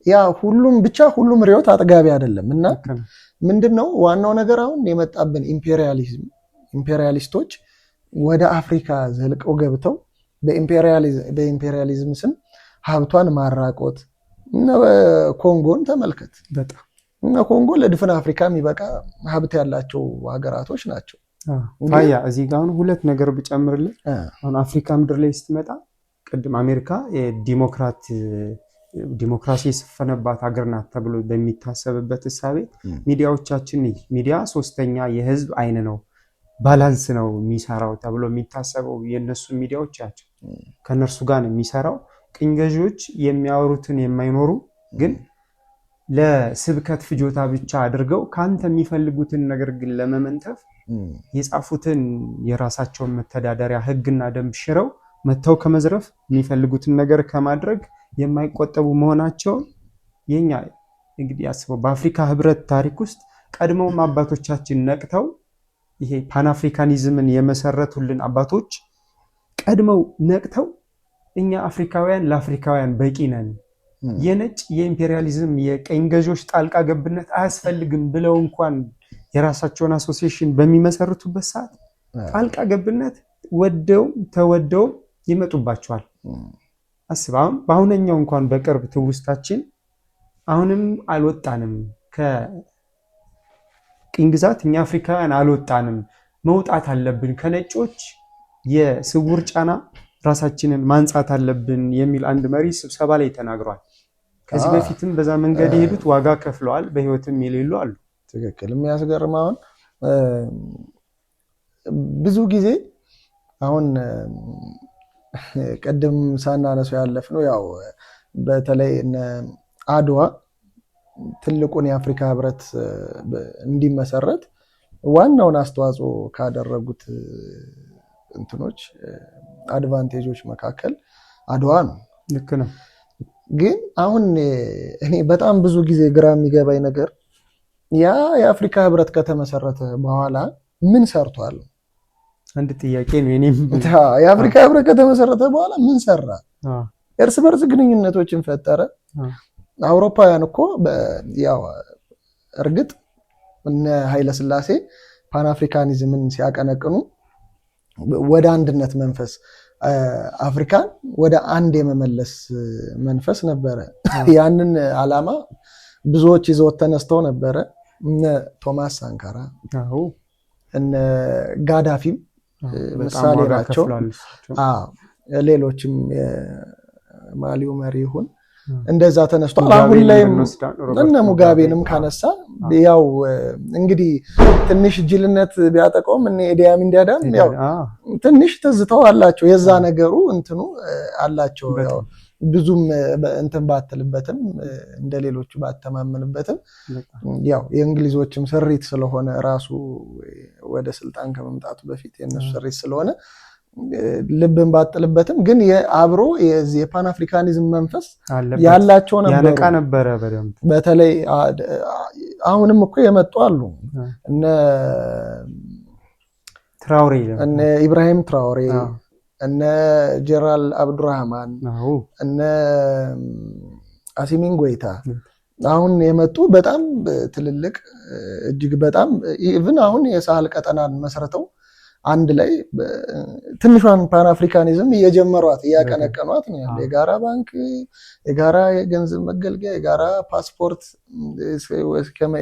ያ ሁሉም ብቻ ሁሉም ርዕዮት አጥጋቢ አይደለም እና ምንድነው ዋናው ነገር አሁን የመጣብን ኢምፔሪያሊዝም፣ ኢምፔሪያሊስቶች ወደ አፍሪካ ዘልቀው ገብተው በኢምፔሪያሊዝም ስም ሀብቷን ማራቆት። እነ ኮንጎን ተመልከት። እነ ኮንጎ ለድፍን አፍሪካ የሚበቃ ሀብት ያላቸው ሀገራቶች ናቸው።
ፋያ እዚህ ጋር አሁን ሁለት ነገር ብጨምርልህ፣ አሁን አፍሪካ ምድር ላይ ስትመጣ ቅድም አሜሪካ የዲሞክራት ዲሞክራሲ የሰፈነባት ሀገር ናት ተብሎ በሚታሰብበት እሳቤ ሚዲያዎቻችን ሚዲያ ሶስተኛ የህዝብ አይን ነው፣ balance ነው የሚሰራው ተብሎ የሚታሰበው የእነሱ ሚዲያዎች ናቸው። ከእነርሱ ጋር ነው የሚሰራው። ቅኝ ገዢዎች የሚያወሩትን የማይኖሩ ግን ለስብከት ፍጆታ ብቻ አድርገው ከአንተ የሚፈልጉትን ነገር ግን ለመመንተፍ የጻፉትን የራሳቸውን መተዳደሪያ ህግና ደንብ ሽረው መጥተው ከመዝረፍ የሚፈልጉትን ነገር ከማድረግ የማይቆጠቡ መሆናቸውን የኛ እንግዲህ አስበው በአፍሪካ ህብረት ታሪክ ውስጥ ቀድመውም አባቶቻችን ነቅተው ይሄ ፓንአፍሪካኒዝምን የመሰረቱልን አባቶች ቀድመው ነቅተው እኛ አፍሪካውያን ለአፍሪካውያን በቂ ነን፣ የነጭ የኢምፔሪያሊዝም የቀኝ ገዢዎች ጣልቃ ገብነት አያስፈልግም ብለው እንኳን የራሳቸውን association በሚመሰርቱበት ሰዓት ጣልቃ ገብነት ወደውም ተወደውም ይመጡባቸዋል። አስብ አሁን በአሁነኛው እንኳን በቅርብ ትውስታችን አሁንም አልወጣንም ከቅኝ ግዛት፣ እኛ አፍሪካውያን አልወጣንም፣ መውጣት አለብን፣ ከነጮች የስውር ጫና ራሳችንን ማንጻት አለብን የሚል አንድ መሪ ስብሰባ ላይ ተናግሯል። ከዚህ በፊትም በዛ መንገድ የሄዱት ዋጋ ከፍለዋል፣ በህይወትም የሌሉ አሉ።
ትክክል። የሚያስገርም አሁን ብዙ ጊዜ አሁን ቅድም ሳናነሱ ያለፍነው ያው በተለይ አድዋ ትልቁን የአፍሪካ ህብረት እንዲመሰረት ዋናውን አስተዋጽኦ ካደረጉት እንትኖች advantage ኦች መካከል አድዋ ነው።
ልክ ነው።
ግን አሁን እኔ በጣም ብዙ ጊዜ ግራ የሚገባኝ ነገር ያ የአፍሪካ ህብረት ከተመሰረተ በኋላ ምን ሰርቷል?
አንድ ጥያቄ ነው የኔም።
የአፍሪካ ህብረት ከተመሰረተ በኋላ ምን ሰራ? እርስ በርስ ግንኙነቶችን ፈጠረ። አውሮፓውያን እኮ ያው እርግጥ እነ ኃይለ ሥላሴ ፓንአፍሪካኒዝምን ሲያቀነቅኑ ወደ አንድነት መንፈስ አፍሪካን ወደ አንድ የመመለስ መንፈስ ነበረ። ያንን ዓላማ ብዙዎች ይዘውት ተነስተው ነበረ። እነ ቶማስ ሳንካራ እነ ጋዳፊም ምሳሌ ናቸው። ሌሎችም የማሊው መሪ ይሁን እንደዛ ተነስቷል። አሁን ላይም እነ ሙጋቤንም ካነሳ ያው እንግዲህ ትንሽ ጅልነት ቢያጠቀውም እነ ኢዲ አሚን ዳዳም ያው ትንሽ ትዝታው አላቸው። የዛ ነገሩ እንትኑ አላቸው። ያው ብዙም እንትን ባትልበትም እንደ ሌሎቹ ባተማመንበትም ያው የእንግሊዞችም ስሪት ስለሆነ ራሱ ወደ ስልጣን ከመምጣቱ በፊት የእነሱ ስሪት ስለሆነ ልብን ባጥልበትም ግን አብሮ የፓን አፍሪካኒዝም መንፈስ ያላቸው ነበሩ።
ያነቃ ነበረ በደንብ።
በተለይ አሁንም እኮ የመጡ አሉ። እነ
ትራውሬ፣
እነ ኢብራሂም ትራውሬ፣ እነ ጀነራል አብዱራህማን፣ እነ አሲሚን ጎይታ አሁን የመጡ በጣም ትልልቅ እጅግ በጣም even አሁን የሳህል ቀጠናን መስርተው አንድ ላይ ትንሿን ፓን አፍሪካኒዝም እየጀመሯት እያቀነቀኗት ነው ያለው። የጋራ ባንክ፣ የጋራ የገንዘብ መገልገያ፣ የጋራ ፓስፖርት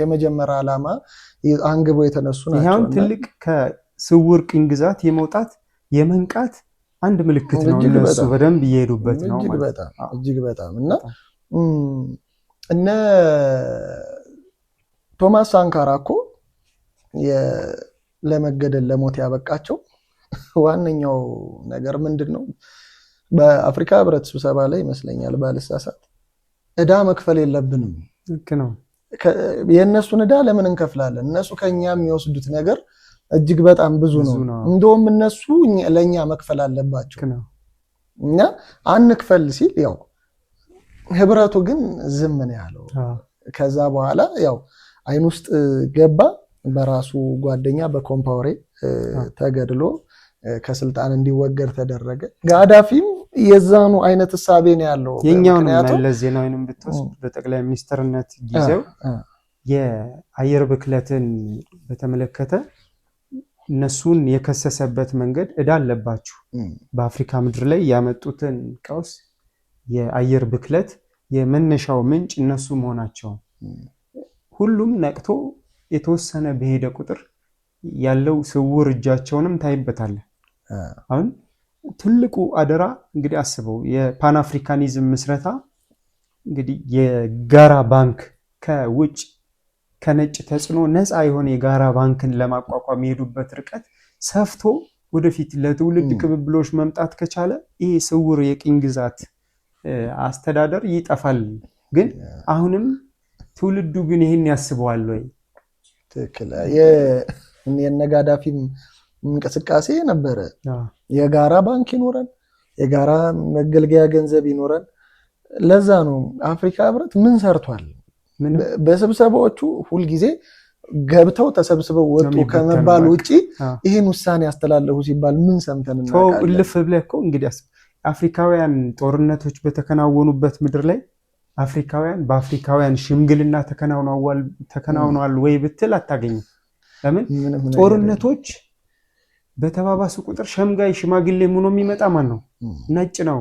የመጀመሪያ ዓላማ አንግበው የተነሱ ናቸው።
ይሄም ትልቅ ከስውር ቅኝ ግዛት የመውጣት የመንቃት አንድ ምልክት ነው። እነሱ በደንብ እየሄዱበት ነው።
እጅግ በጣም እጅግ በጣም። እና እነ ቶማስ ሳንካራ እኮ ለመገደል ለሞት ያበቃቸው ዋነኛው ነገር ምንድን ነው? በአፍሪካ ህብረት ስብሰባ ላይ ይመስለኛል ባልሳሳት፣ እዳ መክፈል የለብንም።
ልክ ነው።
የእነሱን እዳ ለምን እንከፍላለን? እነሱ ከኛ የሚወስዱት ነገር እጅግ በጣም ብዙ ነው። እንደውም እነሱ ለእኛ መክፈል አለባቸው፣ እኛ አንክፈል ሲል ያው ህብረቱ ግን ዝም ነው ያለው። ከዛ በኋላ ያው አይን ውስጥ ገባ። በራሱ ጓደኛ በኮምፓውሬ ተገድሎ ከስልጣን እንዲወገድ ተደረገ። ጋዳፊም የዛኑ አይነት እሳቤ ነው ያለው።
የኛውን መለስ ዜናዊንም ብትወስድ በጠቅላይ ሚኒስትርነት ጊዜው የአየር ብክለትን በተመለከተ እነሱን የከሰሰበት መንገድ እዳ አለባችሁ፣ በአፍሪካ ምድር ላይ ያመጡትን ቀውስ የአየር ብክለት የመነሻው ምንጭ እነሱ መሆናቸው ሁሉም ነቅቶ የተወሰነ በሄደ ቁጥር ያለው ስውር እጃቸውንም ታይበታለህ። አሁን ትልቁ አደራ እንግዲህ አስበው የፓን አፍሪካኒዝም ምስረታ እንግዲህ የጋራ ባንክ ከውጭ ከነጭ ተጽዕኖ ነፃ የሆነ የጋራ ባንክን ለማቋቋም የሄዱበት ርቀት ሰፍቶ ወደፊት ለትውልድ ቅብብሎች መምጣት ከቻለ ይህ ስውር የቅኝ ግዛት አስተዳደር ይጠፋል። ግን አሁንም ትውልዱ ግን ይህን ያስበዋል ወይ?
ትክክል። የነጋዳፊም እንቅስቃሴ ነበረ። የጋራ ባንክ ይኖረን፣ የጋራ መገልገያ ገንዘብ ይኖረን። ለዛ ነው አፍሪካ ህብረት ምን ሰርቷል? በስብሰባዎቹ ሁልጊዜ ገብተው ተሰብስበው ወጡ ከመባል ውጪ ይህን ውሳኔ ያስተላለፉ ሲባል ምን ሰምተን እናውቃለን?
እልፍ ብለህ እኮ እንግዲህ አፍሪካውያን ጦርነቶች በተከናወኑበት ምድር ላይ አፍሪካውያን በአፍሪካውያን ሽምግልና ተከናውኗል ወይ ብትል አታገኝም። ለምን? ጦርነቶች በተባባሱ ቁጥር ሸምጋይ ሽማግሌ ሆኖ የሚመጣ ማን ነው? ነጭ ነው።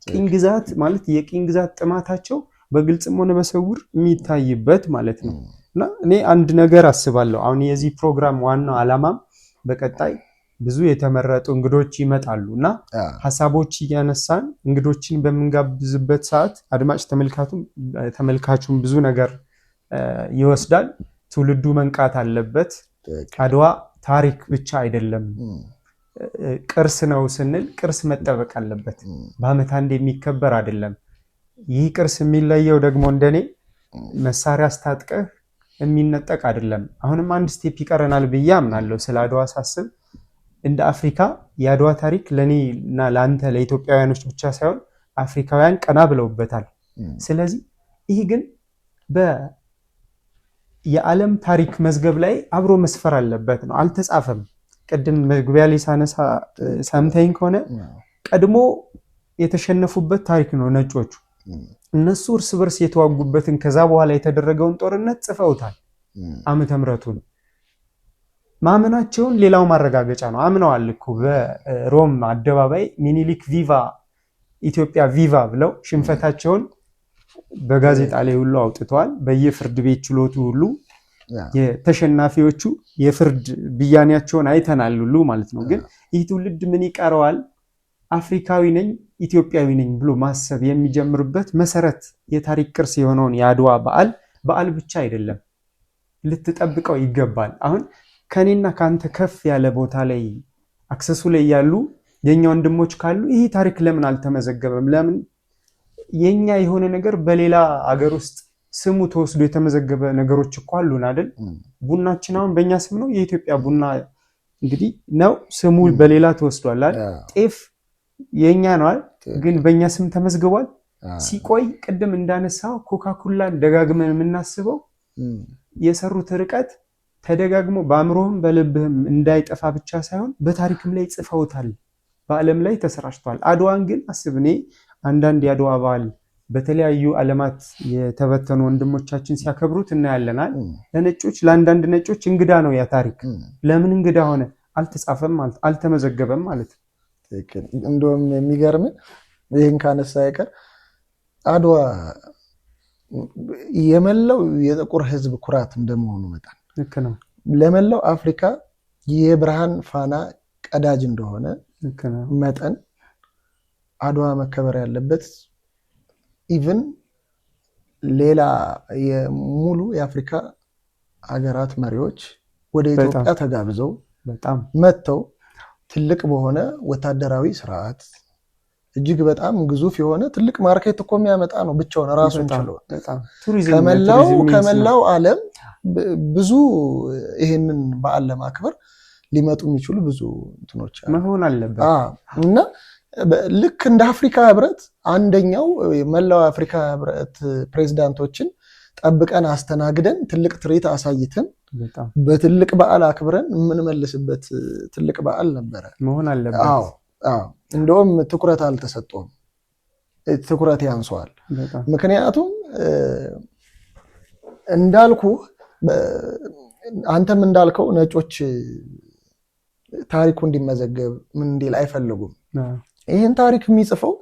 ቅኝ ግዛት ማለት የቅኝ ግዛት ጥማታቸው በግልጽም ሆነ በስውር የሚታይበት ማለት ነው። እና እኔ አንድ ነገር አስባለሁ። አሁን የዚህ ፕሮግራም ዋናው ዓላማም በቀጣይ ብዙ የተመረጡ እንግዶች ይመጣሉ እና ሀሳቦች እያነሳን እንግዶችን በምንጋብዝበት ሰዓት አድማጭ ተመልካቹም ብዙ ነገር ይወስዳል። ትውልዱ መንቃት አለበት። አድዋ ታሪክ ብቻ አይደለም፣ ቅርስ ነው ስንል ቅርስ መጠበቅ አለበት። በዓመት አንድ የሚከበር አይደለም። ይህ ቅርስ የሚለየው ደግሞ እንደኔ መሳሪያ አስታጥቀህ የሚነጠቅ አይደለም። አሁንም አንድ step ይቀረናል ብዬ አምናለሁ። ስለ አድዋ ሳስብ እንደ አፍሪካ የአድዋ ታሪክ ለእኔ እና ለአንተ ለኢትዮጵያውያኖች ብቻ ሳይሆን አፍሪካውያን ቀና ብለውበታል። ስለዚህ ይህ ግን የዓለም ታሪክ መዝገብ ላይ አብሮ መስፈር አለበት ነው። አልተጻፈም። ቅድም መግቢያ ላይ ሳነሳ ሰምተኝ ከሆነ ቀድሞ የተሸነፉበት ታሪክ ነው ነጮቹ። እነሱ እርስ በርስ የተዋጉበትን ከዛ በኋላ የተደረገውን ጦርነት ጽፈውታል። ዓመተ ምሕረቱን ማመናቸውን ሌላው ማረጋገጫ ነው። አምነዋል እኮ በሮም አደባባይ ሚኒሊክ viva ኢትዮጵያ viva ብለው ሽንፈታቸውን በጋዜጣ ላይ ሁሉ አውጥተዋል። በየፍርድ ቤት ችሎቱ ሁሉ የተሸናፊዎቹ የፍርድ ብያኔያቸውን አይተናል ሁሉ ማለት ነው። ግን ይህ ትውልድ ምን ይቀረዋል? አፍሪካዊ ነኝ ኢትዮጵያዊ ነኝ ብሎ ማሰብ የሚጀምርበት መሰረት የታሪክ ቅርስ የሆነውን የአድዋ በዓል በዓል ብቻ አይደለም፣ ልትጠብቀው ይገባል። አሁን ከኔና ከአንተ ከፍ ያለ ቦታ ላይ access ኡ ላይ ያሉ የኛ ወንድሞች ካሉ ይህ ታሪክ ለምን አልተመዘገበም? ለምን የኛ የሆነ ነገር በሌላ አገር ውስጥ ስሙ ተወስዶ የተመዘገበ ነገሮች እኮ አሉን አይደል? ቡናችን አሁን በእኛ ስም ነው። የኢትዮጵያ ቡና እንግዲህ ነው ስሙ በሌላ ተወስዷል አይደል? ጤፍ የኛ ነው አይደል? ግን በእኛ ስም ተመዝግቧል። ሲቆይ ቅድም እንዳነሳው ኮካኮላን ደጋግመን የምናስበው የሰሩት ርቀት ተደጋግሞ በአእምሮህም በልብህም እንዳይጠፋ ብቻ ሳይሆን በታሪክም ላይ ጽፈውታል፣ በዓለም ላይ ተሰራጭቷል። አድዋን ግን አስብ። እኔ አንዳንድ የአድዋ በዓል በተለያዩ ዓለማት የተበተኑ ወንድሞቻችን ሲያከብሩት እናያለናል። ለነጮች፣ ለአንዳንድ ነጮች እንግዳ ነው ያ ታሪክ። ለምን እንግዳ ሆነ? አልተጻፈም ማለት አልተመዘገበም ማለት ነው።
ትክክል። እንደውም የሚገርም ይህን ካነሳ አይቀር አድዋ የመላው የጥቁር ሕዝብ ኩራት እንደመሆኑ መጠን
ልክ ነው።
ለመላው አፍሪካ የብርሃን ፋና ቀዳጅ እንደሆነ
ልክ ነው።
መጠን አድዋ መከበር ያለበት even ሌላ የሙሉ የአፍሪካ ሀገራት መሪዎች ወደ ኢትዮጵያ ተጋብዘው መጥተው ትልቅ በሆነ ወታደራዊ ስርዓት እጅግ በጣም ግዙፍ የሆነ ትልቅ market እኮ የሚያመጣ ነው ብቻውን ራሱን ችሎ። ከመላው ዓለም ብዙ ይሄንን በዓል ለማክበር ሊመጡ የሚችሉ ብዙ እንትኖች
መሆን አለበት።
እና ልክ እንደ አፍሪካ ህብረት አንደኛው መላው አፍሪካ ህብረት ፕሬዚዳንቶችን ጠብቀን አስተናግደን ትልቅ ትርኢት አሳይተን በትልቅ በዓል አክብረን የምንመልስበት ትልቅ በዓል ነበረ
መሆን አለበት።
አዎ፣ እንደውም ትኩረት አልተሰጠውም፣ ትኩረት ያንሰዋል። ምክንያቱም እንዳልኩ አንተም እንዳልከው ነጮች ታሪኩ እንዲመዘገብ ምን እንዲል አይፈልጉም። ይህን ታሪክ የሚጽፈው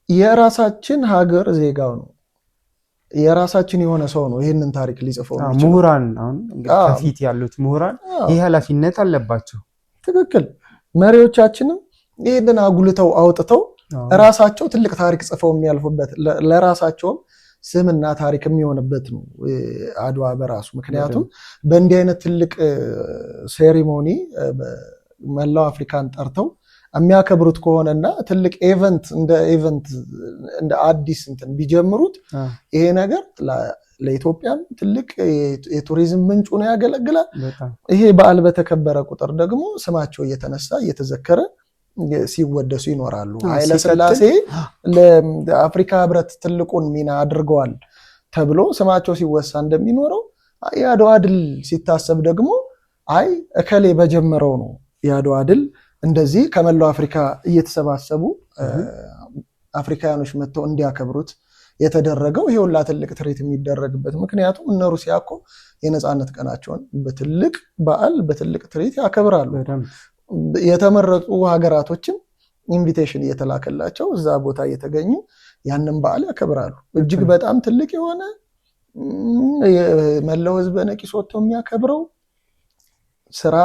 የራሳችን ሀገር ዜጋው ነው፣ የራሳችን የሆነ ሰው ነው ይህንን ታሪክ ሊጽፈው።
ምሁራን አሁን ከፊት ያሉት ምሁራን ይህ ኃላፊነት አለባቸው።
ትክክል። መሪዎቻችንም ይህንን አጉልተው አውጥተው ራሳቸው ትልቅ ታሪክ ጽፈው የሚያልፉበት ለራሳቸውም ስምና ታሪክ የሚሆንበት ነው አድዋ በራሱ። ምክንያቱም በእንዲህ አይነት ትልቅ ceremony መላው አፍሪካን ጠርተው የሚያከብሩት ከሆነና ትልቅ event እንደ event እንደ አዲስ እንትን ቢጀምሩት ይሄ ነገር ለኢትዮጵያም ትልቅ የቱሪዝም ምንጭ ሆኖ ያገለግላል። ይሄ በዓል በተከበረ ቁጥር ደግሞ ስማቸው እየተነሳ እየተዘከረ ሲወደሱ ይኖራሉ። ኃይለስላሴ ለአፍሪካ ሕብረት ትልቁን ሚና አድርገዋል ተብሎ ስማቸው ሲወሳ እንደሚኖረው የአድዋ ድል ሲታሰብ ደግሞ አይ እከሌ በጀመረው ነው የአድዋ ድል እንደዚህ ከመላው አፍሪካ እየተሰባሰቡ አፍሪካውያኖች መጥተው እንዲያከብሩት የተደረገው ይሄ ሁላ ትልቅ ትርኢት የሚደረግበት። ምክንያቱም እነ ሩሲያ እኮ የነፃነት ቀናቸውን በትልቅ በዓል በትልቅ ትርኢት ያከብራሉ። የተመረጡ ሀገራቶችም invitation እየተላከላቸው እዛ ቦታ እየተገኙ ያንን በዓል ያከብራሉ። እጅግ በጣም ትልቅ የሆነ መላው ሕዝበ ነቂስ ወጥቶ የሚያከብረው ስራ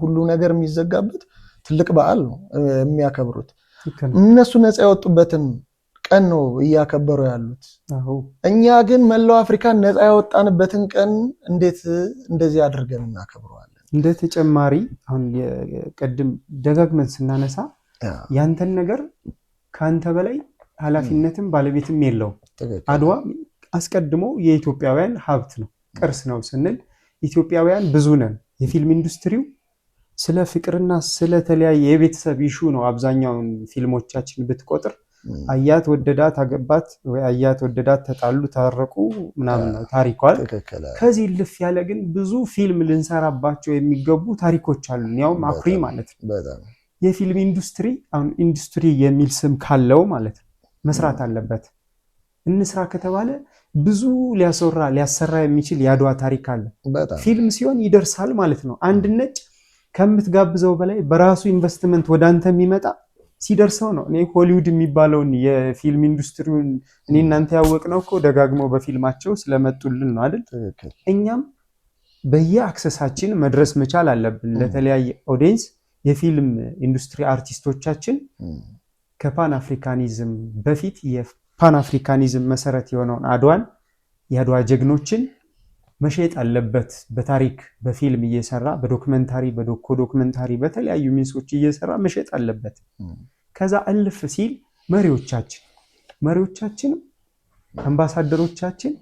ሁሉ ነገር የሚዘጋበት ትልቅ በዓል ነው የሚያከብሩት። እነሱ ነፃ የወጡበትን ቀን ነው እያከበሩ ያሉት። እኛ ግን መላው አፍሪካን ነፃ ያወጣንበትን ቀን እንዴት እንደዚህ አድርገን እናከብረዋለን?
እንደ ተጨማሪ አሁን ቅድም ደጋግመን ስናነሳ ያንተን ነገር ከአንተ በላይ ኃላፊነትም ባለቤትም የለውም። አድዋ አስቀድሞ የኢትዮጵያውያን ሀብት ነው፣ ቅርስ ነው ስንል ኢትዮጵያውያን ብዙ ነን። የፊልም ኢንዱስትሪው ስለ ፍቅርና ስለተለያየ የቤተሰብ issue ነው አብዛኛውን ፊልሞቻችን ብትቆጥር፣ አያት ወደዳት አገባት ወይ አያት ወደዳት ተጣሉ ታረቁ ምናምን ነው ታሪኳል። ከዚህ ልፍ ያለ ግን ብዙ ፊልም ልንሰራባቸው የሚገቡ ታሪኮች አሉ። ያውም አኩሪ ማለት ነው። የፊልም ኢንዱስትሪ አሁን ኢንዱስትሪ የሚል ስም ካለው ማለት ነው መስራት አለበት። እንስራ ከተባለ ብዙ ሊያስወራ ሊያሰራ የሚችል የአድዋ ታሪክ አለ። ፊልም ሲሆን ይደርሳል ማለት ነው። አንድ ነጭ ከምትጋብዘው በላይ በራሱ ኢንቨስትመንት ወደ አንተ የሚመጣ ሲደርሰው ነው። እኔ ሆሊውድ የሚባለውን የፊልም ኢንዱስትሪውን እኔ እናንተ ያወቅነው እኮ ደጋግመው በፊልማቸው ስለመጡልን ነው አይደል? እኛም በየ access ኣችን መድረስ መቻል አለብን ለተለያየ audience። የፊልም ኢንዱስትሪ አርቲስቶቻችን ከፓን አፍሪካኒዝም በፊት የፓን አፍሪካኒዝም መሰረት የሆነውን አድዋን፣ የአድዋ ጀግኖችን መሸጥ አለበት። በታሪክ በፊልም እየሰራ፣ በ documentary፣ በ docu documentary፣ በተለያዩ means ኦች እየሰራ መሸጥ አለበት። ከዛ እልፍ ሲል መሪዎቻችንም አምባሳደሮቻችን፣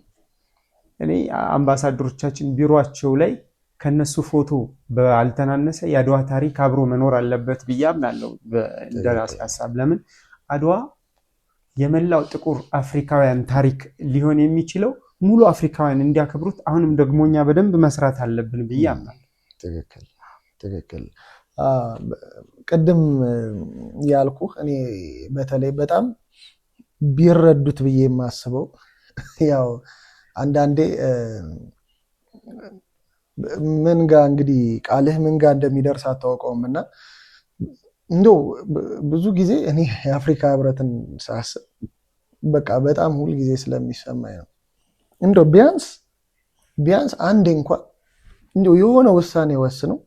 እኔ አምባሳደሮቻችን ቢሮአቸው ላይ ከነሱ ፎቶ ባልተናነሰ የአድዋ ታሪክ አብሮ መኖር አለበት ብዬ አምናለሁ። እንደራሴ ሀሳብ ለምን አድዋ የመላው ጥቁር አፍሪካውያን ታሪክ ሊሆን የሚችለው ሙሉ አፍሪካውያን እንዲያከብሩት አሁንም ደግሞ እኛ በደንብ መስራት አለብን ብዬ አምናለሁ።
ትክክል ትክክል። ቅድም ያልኩህ እኔ በተለይ በጣም ቢረዱት ብዬ የማስበው ያው አንዳንዴ ምን ጋ እንግዲህ ቃልህ ምን ጋ እንደሚደርስ አታውቀውም እና እንደው ብዙ ጊዜ እኔ የአፍሪካ ህብረትን ሳስብ በቃ በጣም ሁል ጊዜ ስለሚሰማኝ ነው። እንደው ቢያንስ ቢያንስ አንዴ እንኳን እንደው የሆነ ውሳኔ ወስነው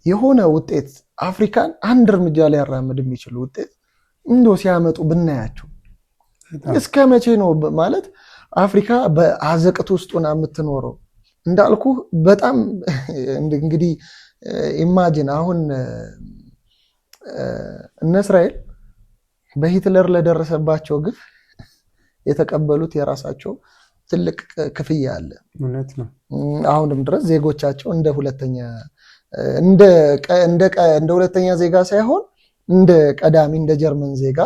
የሆነ ውጤት አፍሪካን አንድ እርምጃ ሊያራምድ የሚችል ውጤት እንደው ሲያመጡ ብናያቸው። እስከ መቼ ነው ማለት አፍሪካ በአዘቅት ውስጥ ሆና የምትኖረው? እንዳልኩ በጣም እንግዲህ imagine አሁን እነ እስራኤል በሂትለር ለደረሰባቸው ግፍ የተቀበሉት የራሳቸው ትልቅ ክፍያ አለ።
እውነት ነው።
አሁንም ድረስ ዜጎቻቸው እንደ ሁለተኛ ዜጋ ሳይሆን እንደ ቀዳሚ እንደ ጀርመን ዜጋ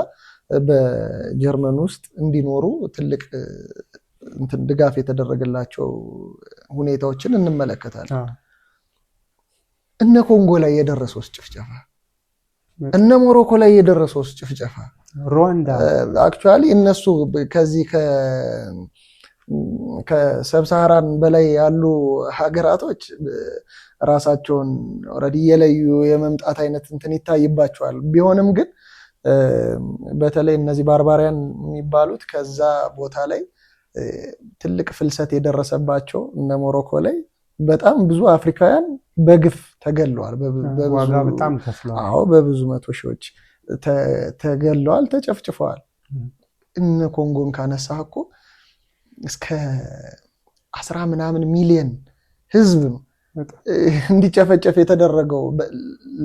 በጀርመን ውስጥ እንዲኖሩ ትልቅ እንትን ድጋፍ የተደረገላቸው ሁኔታዎችን እንመለከታለን። እነ ኮንጎ ላይ የደረሰው ጭፍጨፋ፣ እነ ሞሮኮ ላይ የደረሰው ጭፍጨፋ፣
ሩዋንዳ።
Actually እነሱ ከዚህ ከ Sub-Saharan በላይ ያሉ ሀገራቶች ራሳቸውን already እየለዩ የመምጣት አይነት እንትን ይታይባቸዋል። ቢሆንም ግን በተለይ እነዚህ barbarian የሚባሉት ከዛ ቦታ ላይ ትልቅ ፍልሰት የደረሰባቸው እነ ሞሮኮ ላይ በጣም ብዙ አፍሪካውያን በግፍ ተገለዋል።
ዋጋ በጣም ከፍለዋል።
አዎ፣ በብዙ መቶ ሺዎች ተገለዋል፣ ተጨፍጭፈዋል። እነ ኮንጎን ካነሳህ እኮ እስከ 10 ምናምን ሚሊየን ህዝብ ነው እንዲጨፈጨፍ የተደረገው።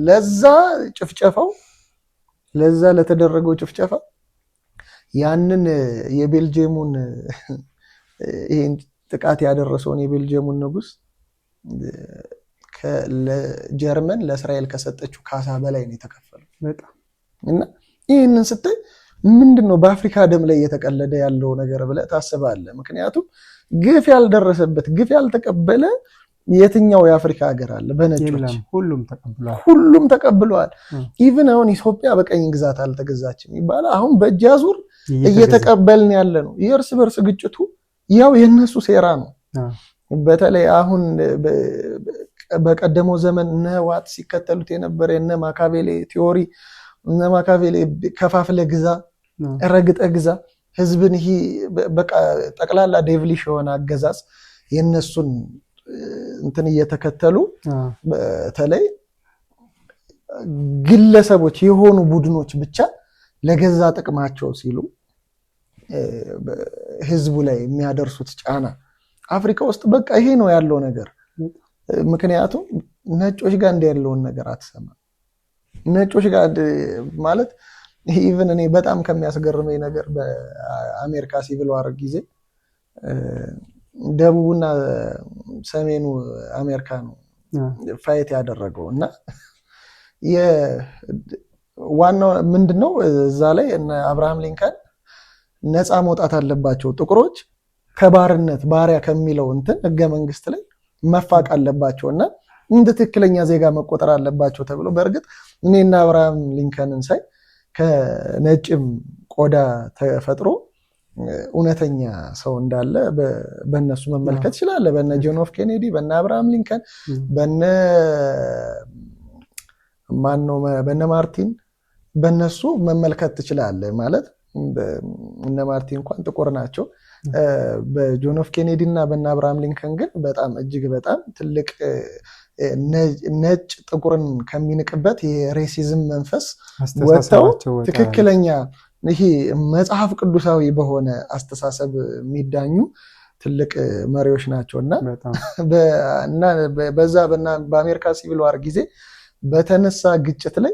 ለዛ ጭፍጨፋው ለዛ ለተደረገው ጭፍጨፋ ያንን የቤልጅየሙን ይሄን ጥቃት ያደረሰውን የቤልጅየሙን ንጉስ ለጀርመን ለእስራኤል ከሰጠችው ካሳ በላይ ነው የተከፈለው። እና ይህንን ስታይ ምንድን ነው በአፍሪካ ደም ላይ እየተቀለደ ያለው ነገር ብለህ ታስባለህ። ምክንያቱም ግፍ ያልደረሰበት ግፍ ያልተቀበለ የትኛው የአፍሪካ ሀገር አለ? በነጮች
ሁሉም ተቀብለዋል።
ሁሉም ተቀብለዋል። Even አሁን ኢትዮጵያ በቅኝ ግዛት አልተገዛችም ይባላል። አሁን በእጅ አዙር እየተቀበልን ያለ ነው። የእርስ በርስ ግጭቱ ያው የእነሱ ሴራ ነው። በተለይ አሁን በቀደመው ዘመን እነ ህወሓት ሲከተሉት የነበረ የነ ማካቬሌ theory፣ እነ ማካቬሌ ከፋፍለህ ግዛ፣ ረግጠህ ግዛ ህዝብን፣ ይሄ በቃ ጠቅላላ devilish የሆነ አገዛዝ የእነሱን እንትን እየተከተሉ በተለይ ግለሰቦች የሆኑ ቡድኖች ብቻ ለገዛ ጥቅማቸው ሲሉ ህዝቡ ላይ የሚያደርሱት ጫና አፍሪካ ውስጥ በቃ ይሄ ነው ያለው ነገር። ምክንያቱም ነጮች ጋር እንዲህ ያለውን ነገር አትሰማም። ነጮች ጋር ማለት even እኔ በጣም ከሚያስገርመኝ ነገር በአሜሪካ Civil War ጊዜ ደቡቡና ሰሜኑ አሜሪካ ነው fight ያደረገው እና ዋናው ምንድነው እዛ ላይ እነ አብርሃም ሊንከን ነፃ መውጣት አለባቸው ጥቁሮች ከባርነት፣ ባሪያ ከሚለው እንትን ህገ መንግስት ላይ መፋቅ አለባቸው እና እንደ ትክክለኛ ዜጋ መቆጠር አለባቸው ተብሎ። በእርግጥ እኔና አብርሃም ሊንከንን ሳይ ከነጭም ቆዳ ተፈጥሮ እውነተኛ ሰው እንዳለ በእነሱ መመልከት ይችላለ። በነ ጆን ኤፍ ኬኔዲ፣ በነ አብርሃም ሊንከን፣ በነ ማነው በነ ማርቲን በነሱ መመልከት ትችላለህ። ማለት እነ ማርቲን እንኳን ጥቁር ናቸው። በጆን ኤፍ ኬኔዲ እና በነ አብርሃም ሊንከን ግን በጣም እጅግ በጣም ትልቅ ነጭ ጥቁርን ከሚንቅበት የ racism መንፈስ ወጥተው ትክክለኛ ይሄ መጽሐፍ ቅዱሳዊ በሆነ አስተሳሰብ የሚዳኙ ትልቅ መሪዎች ናቸው እና በዛ በአሜሪካ Civil War ጊዜ በተነሳ ግጭት ላይ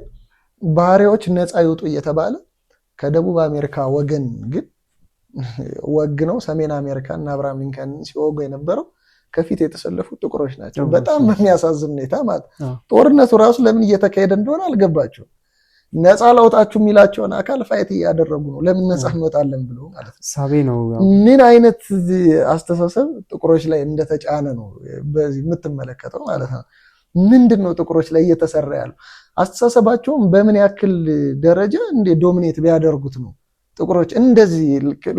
ባሪያዎች ነፃ ይውጡ እየተባለ ከደቡብ አሜሪካ ወገን ግን ወግነው ሰሜን አሜሪካ እና አብርሃም ሊንከንን ሲወጉ የነበረው ከፊት የተሰለፉት ጥቁሮች ናቸው። በጣም በሚያሳዝን ሁኔታ ማለት ጦርነቱ ራሱ ለምን እየተካሄደ እንደሆነ አልገባቸውም። ነፃ ላውጣችሁ የሚላቸውን አካል fight እያደረጉ ነው። ለምን ነፃ እንወጣለን ብሎ ማለት ነው።
ሳቤ ነው።
ምን አይነት አስተሳሰብ ጥቁሮች ላይ እንደተጫነ ነው በዚህ የምትመለከተው ማለት ነው። ምንድን ነው ጥቁሮች ላይ እየተሰራ ያለው? አስተሳሰባቸውን በምን ያክል ደረጃ እንደ dominate ቢያደርጉት ነው ጥቁሮች እንደዚህ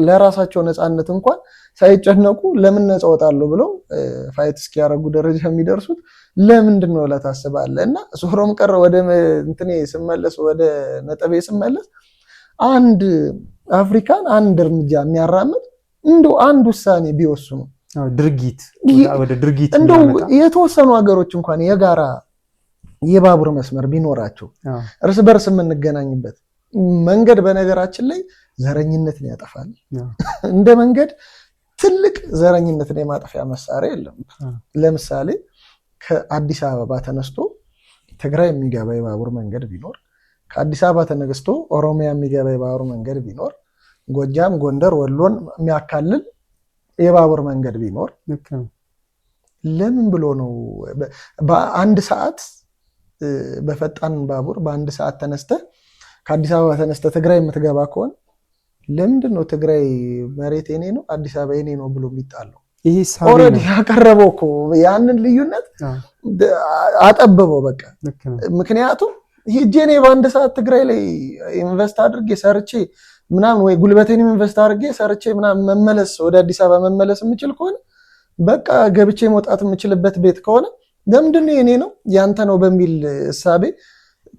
ለራሳቸው ነፃነት እንኳን ሳይጨነቁ ለምን ነፃ ወጣለሁ ብለው fight እስኪያደርጉ ደረጃ የሚደርሱት ለምንድን ነው ብለህ ታስባለህ? እና ዞሮም ቀረ ወደ እንትኔ ስመለስ፣ ወደ ነጥቤ ስመለስ፣ አንድ አፍሪካን አንድ እርምጃ የሚያራምድ እንደው አንድ ውሳኔ ቢወስኑ፣
ድርጊት ወደ ድርጊት
እንደው የተወሰኑ ሀገሮች እንኳን የጋራ የባቡር መስመር ቢኖራቸው፣ እርስ በርስ የምንገናኝበት መንገድ፣ በነገራችን ላይ ዘረኝነትን ያጠፋል። እንደ መንገድ ትልቅ ዘረኝነትን የማጥፊያ መሳሪያ የለም። ለምሳሌ ከአዲስ አበባ ተነስቶ ትግራይ የሚገባ የባቡር መንገድ ቢኖር፣ ከአዲስ አበባ ተነስቶ ኦሮሚያ የሚገባ የባቡር መንገድ ቢኖር፣ ጎጃም፣ ጎንደር፣ ወሎን የሚያካልል የባቡር መንገድ ቢኖር፣ ለምን ብሎ ነው በአንድ ሰዓት በፈጣን ባቡር በአንድ ሰዓት ተነስተህ፣ ከአዲስ አበባ ተነስተህ ትግራይ የምትገባ ከሆነ፣ ለምንድን ነው ትግራይ መሬት የኔ ነው፣ አዲስ አበባ የኔ ነው ብሎ የሚጣለው?
ይሄ
already ያቀረበው እኮ ያንን ልዩነት አጠበበው በቃ። ምክንያቱም ሄጄ እኔ በአንድ ሰዓት ትግራይ ላይ invest አድርጌ ሰርቼ ምናምን ወይ ጉልበቴንም invest አድርጌ ሰርቼ ምናምን መመለስ፣ ወደ አዲስ አበባ መመለስ የምችል ከሆነ፣ በቃ ገብቼ መውጣት የምችልበት ቤት ከሆነ፣ ለምንድን ነው የኔ ነው ያንተ ነው በሚል እሳቤ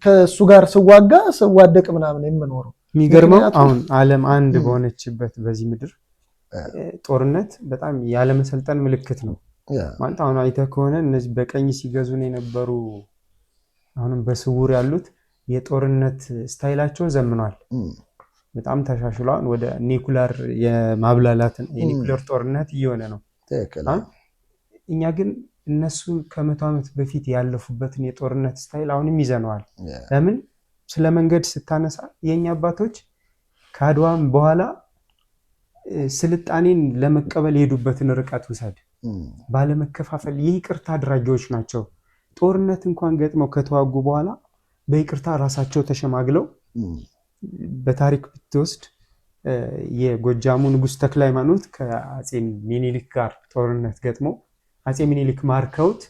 ከእሱ ጋር ስዋጋ ስዋደቅ ምናምን የምኖረው?
የሚገርመው አሁን ዓለም አንድ በሆነችበት በዚህ ምድር ጦርነት በጣም ያለመሰልጠን ምልክት ነው። ማለት አሁን አይተህ ከሆነ እነዚህ በቅኝ ሲገዙን የነበሩ፣ አሁንም በስውር ያሉት የጦርነት style ኣቸው ዘምኗል፣ በጣም ተሻሽሏል። ወደ ኒኩለር የማብላላት የኒኩለር ጦርነት እየሆነ ነው። እኛ ግን እነሱ ከ100 ዓመት በፊት ያለፉበትን የጦርነት style አሁንም ይዘነዋል። ለምን ስለ መንገድ ስታነሳ የእኛ አባቶች ከአድዋም በኋላ ስልጣኔን ለመቀበል የሄዱበትን ርቀት ውሰድ። ባለመከፋፈል የይቅርታ አድራጊዎች ናቸው። ጦርነት እንኳን ገጥመው ከተዋጉ በኋላ በይቅርታ ራሳቸው ተሸማግለው፣ በታሪክ ብትወስድ የጎጃሙ ንጉሥ ተክለ ሃይማኖት ከአፄ ሚኒሊክ ጋር ጦርነት ገጥሞ አፄ ሚኒሊክ ማርከውት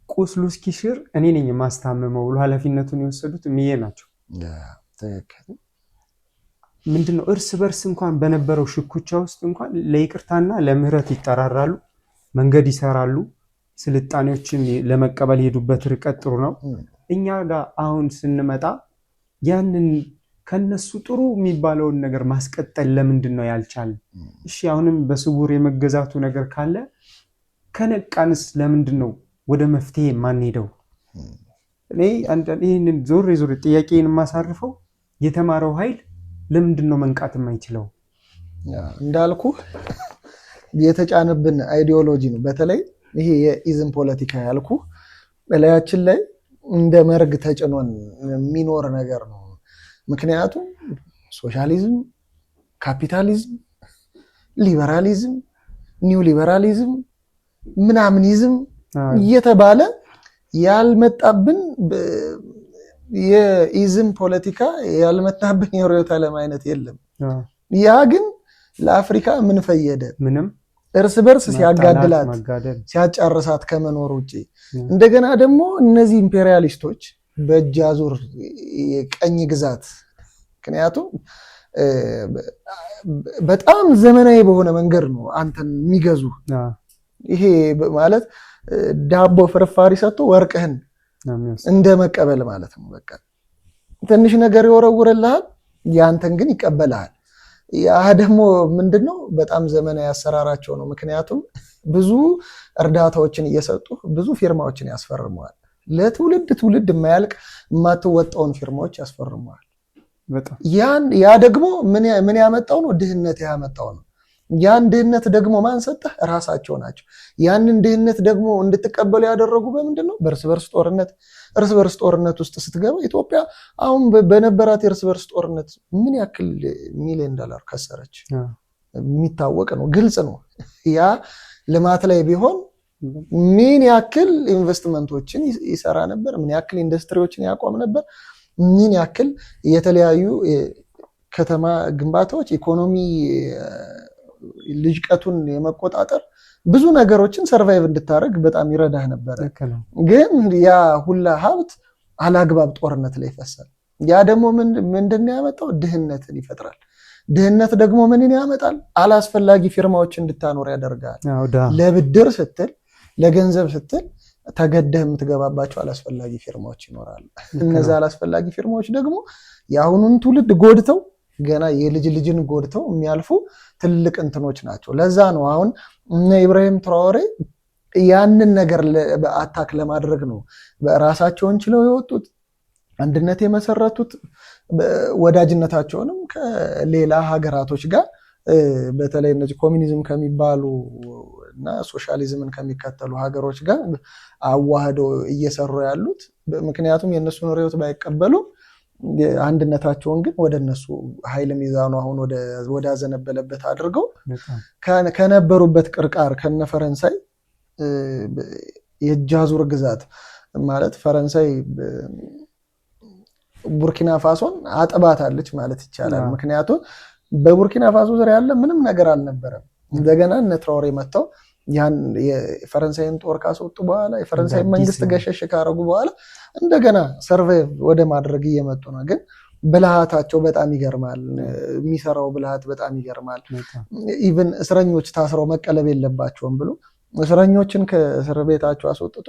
ቁስሉ እስኪሽር እኔ ነኝ የማስታምመው ብሎ ኃላፊነቱን የወሰዱት እምዬ ናቸው። ምንድነው፣ እርስ በርስ እንኳን በነበረው ሽኩቻ ውስጥ እንኳን ለይቅርታና ለምህረት ይጠራራሉ፣ መንገድ ይሰራሉ። ስልጣኔዎችን ለመቀበል የሄዱበት ርቀት ጥሩ ነው። እኛ ጋር አሁን ስንመጣ ያንን ከነሱ ጥሩ የሚባለውን ነገር ማስቀጠል ለምንድን ነው ያልቻል? እሺ አሁንም በስውር የመገዛቱ ነገር ካለ ከነቃንስ ለምንድን ነው ወደ መፍትሄ የማንሄደው? እኔ ይህንን ዞሬ ዞሬ ጥያቄን የማሳርፈው የተማረው ኃይል ለምንድን ነው መንቃት የማይችለው?
እንዳልኩ የተጫነብን ideology ነው። በተለይ ይሄ የ ism ፖለቲካ ያልኩ በላያችን ላይ እንደ መርግ ተጭኖን የሚኖር ነገር ነው። ምክንያቱም ሶሻሊዝም፣ ካፒታሊዝም፣ ሊበራሊዝም፣ new liberalism፣ ምናምኒዝም እየተባለ ያልመጣብን የ ism ፖለቲካ፣ ያልመጣብን የርዕዮተ ዓለም አይነት የለም። ያ ግን ለአፍሪካ ምን ፈየደ?
ምንም።
እርስ በርስ ሲያጋድላት ሲያጫርሳት ከመኖር ውጭ። እንደገና ደግሞ እነዚህ ኢምፔሪያሊስቶች በእጅ አዙር የቅኝ ግዛት፣ ምክንያቱም በጣም ዘመናዊ በሆነ መንገድ ነው አንተን የሚገዙ። ይሄ ማለት ዳቦ ፍርፋሪ ሰጥቶ ወርቅህን እንደ መቀበል ማለት ነው። በቃ ትንሽ ነገር ይወረውርልሃል፣ ያንተን ግን ይቀበልሃል። ያ ደግሞ ምንድነው፣ በጣም ዘመናዊ አሰራራቸው ነው። ምክንያቱም ብዙ እርዳታዎችን እየሰጡ ብዙ ፊርማዎችን ያስፈርመዋል። ለትውልድ ትውልድ የማያልቅ የማትወጣውን ፊርማዎች ያስፈርመዋል። ያ ደግሞ ምን ያመጣው ነው? ድህነት ያመጣው ነው። ያን ድህነት ደግሞ ማን ሰጠህ? ራሳቸው ናቸው። ያንን ድህነት ደግሞ እንድትቀበሉ ያደረጉ በምንድን ነው? በእርስ በርስ ጦርነት። እርስ በርስ ጦርነት ውስጥ ስትገባ ኢትዮጵያ አሁን በነበራት የእርስ በርስ ጦርነት ምን ያክል ሚሊዮን ዶላር ከሰረች? የሚታወቅ ነው፣ ግልጽ ነው። ያ ልማት ላይ ቢሆን ምን ያክል ኢንቨስትመንቶችን ይሰራ ነበር? ምን ያክል ኢንዱስትሪዎችን ያቆም ነበር? ምን ያክል የተለያዩ ከተማ ግንባታዎች፣ ኢኮኖሚ ልጅቀቱን የመቆጣጠር ብዙ ነገሮችን survive እንድታደርግ በጣም ይረዳህ ነበረ። ግን ያ ሁላ ሀብት አላግባብ ጦርነት ላይ ይፈሳል። ያ ደግሞ ምንድን ነው ያመጣው? ድህነትን ይፈጥራል። ድህነት ደግሞ ምንን ያመጣል? አላስፈላጊ ፊርማዎች እንድታኖር ያደርጋል። ለብድር ስትል፣ ለገንዘብ ስትል ተገደህ የምትገባባቸው አላስፈላጊ ፊርማዎች ይኖራሉ። እነዚ አላስፈላጊ ፊርማዎች ደግሞ የአሁኑን ትውልድ ጎድተው ገና የልጅ ልጅን ጎድተው የሚያልፉ ትልቅ እንትኖች ናቸው። ለዛ ነው አሁን እነ ኢብራሂም ትራኦሬ ያንን ነገር attack ለማድረግ ነው ራሳቸውን ችለው የወጡት፣ አንድነት የመሰረቱት፣ ወዳጅነታቸውንም ከሌላ ሀገራቶች ጋር በተለይ እነዚህ ኮሚኒዝም ከሚባሉ እና ሶሻሊዝምን ከሚከተሉ ሀገሮች ጋር አዋህደው እየሰሩ ያሉት። ምክንያቱም የእነሱን ርዕዮት ባይቀበሉ አንድነታቸውን ግን ወደ እነሱ ኃይል ሚዛኑ አሁን ወዳዘነበለበት አድርገው ከነበሩበት ቅርቃር ከነ ፈረንሳይ የእጅ አዙር ግዛት፣ ማለት ፈረንሳይ ቡርኪና ፋሶን አጥባታለች ማለት ይቻላል። ምክንያቱም በቡርኪና ፋሶ ዙሪያ ያለ ምንም ነገር አልነበረም። እንደገና እነ ትራኦሬ መጥተው ያን የፈረንሳይን ጦር ካስወጡ በኋላ፣ የፈረንሳይ መንግስት ገሸሽ ካረጉ በኋላ እንደገና survive ወደ ማድረግ እየመጡ ነው። ግን ብልሃታቸው በጣም ይገርማል። የሚሰራው ብልሃት በጣም ይገርማል። Even እስረኞች ታስረው መቀለብ የለባቸውም ብሎ እስረኞችን ከእስር ቤታቸው አስወጥቶ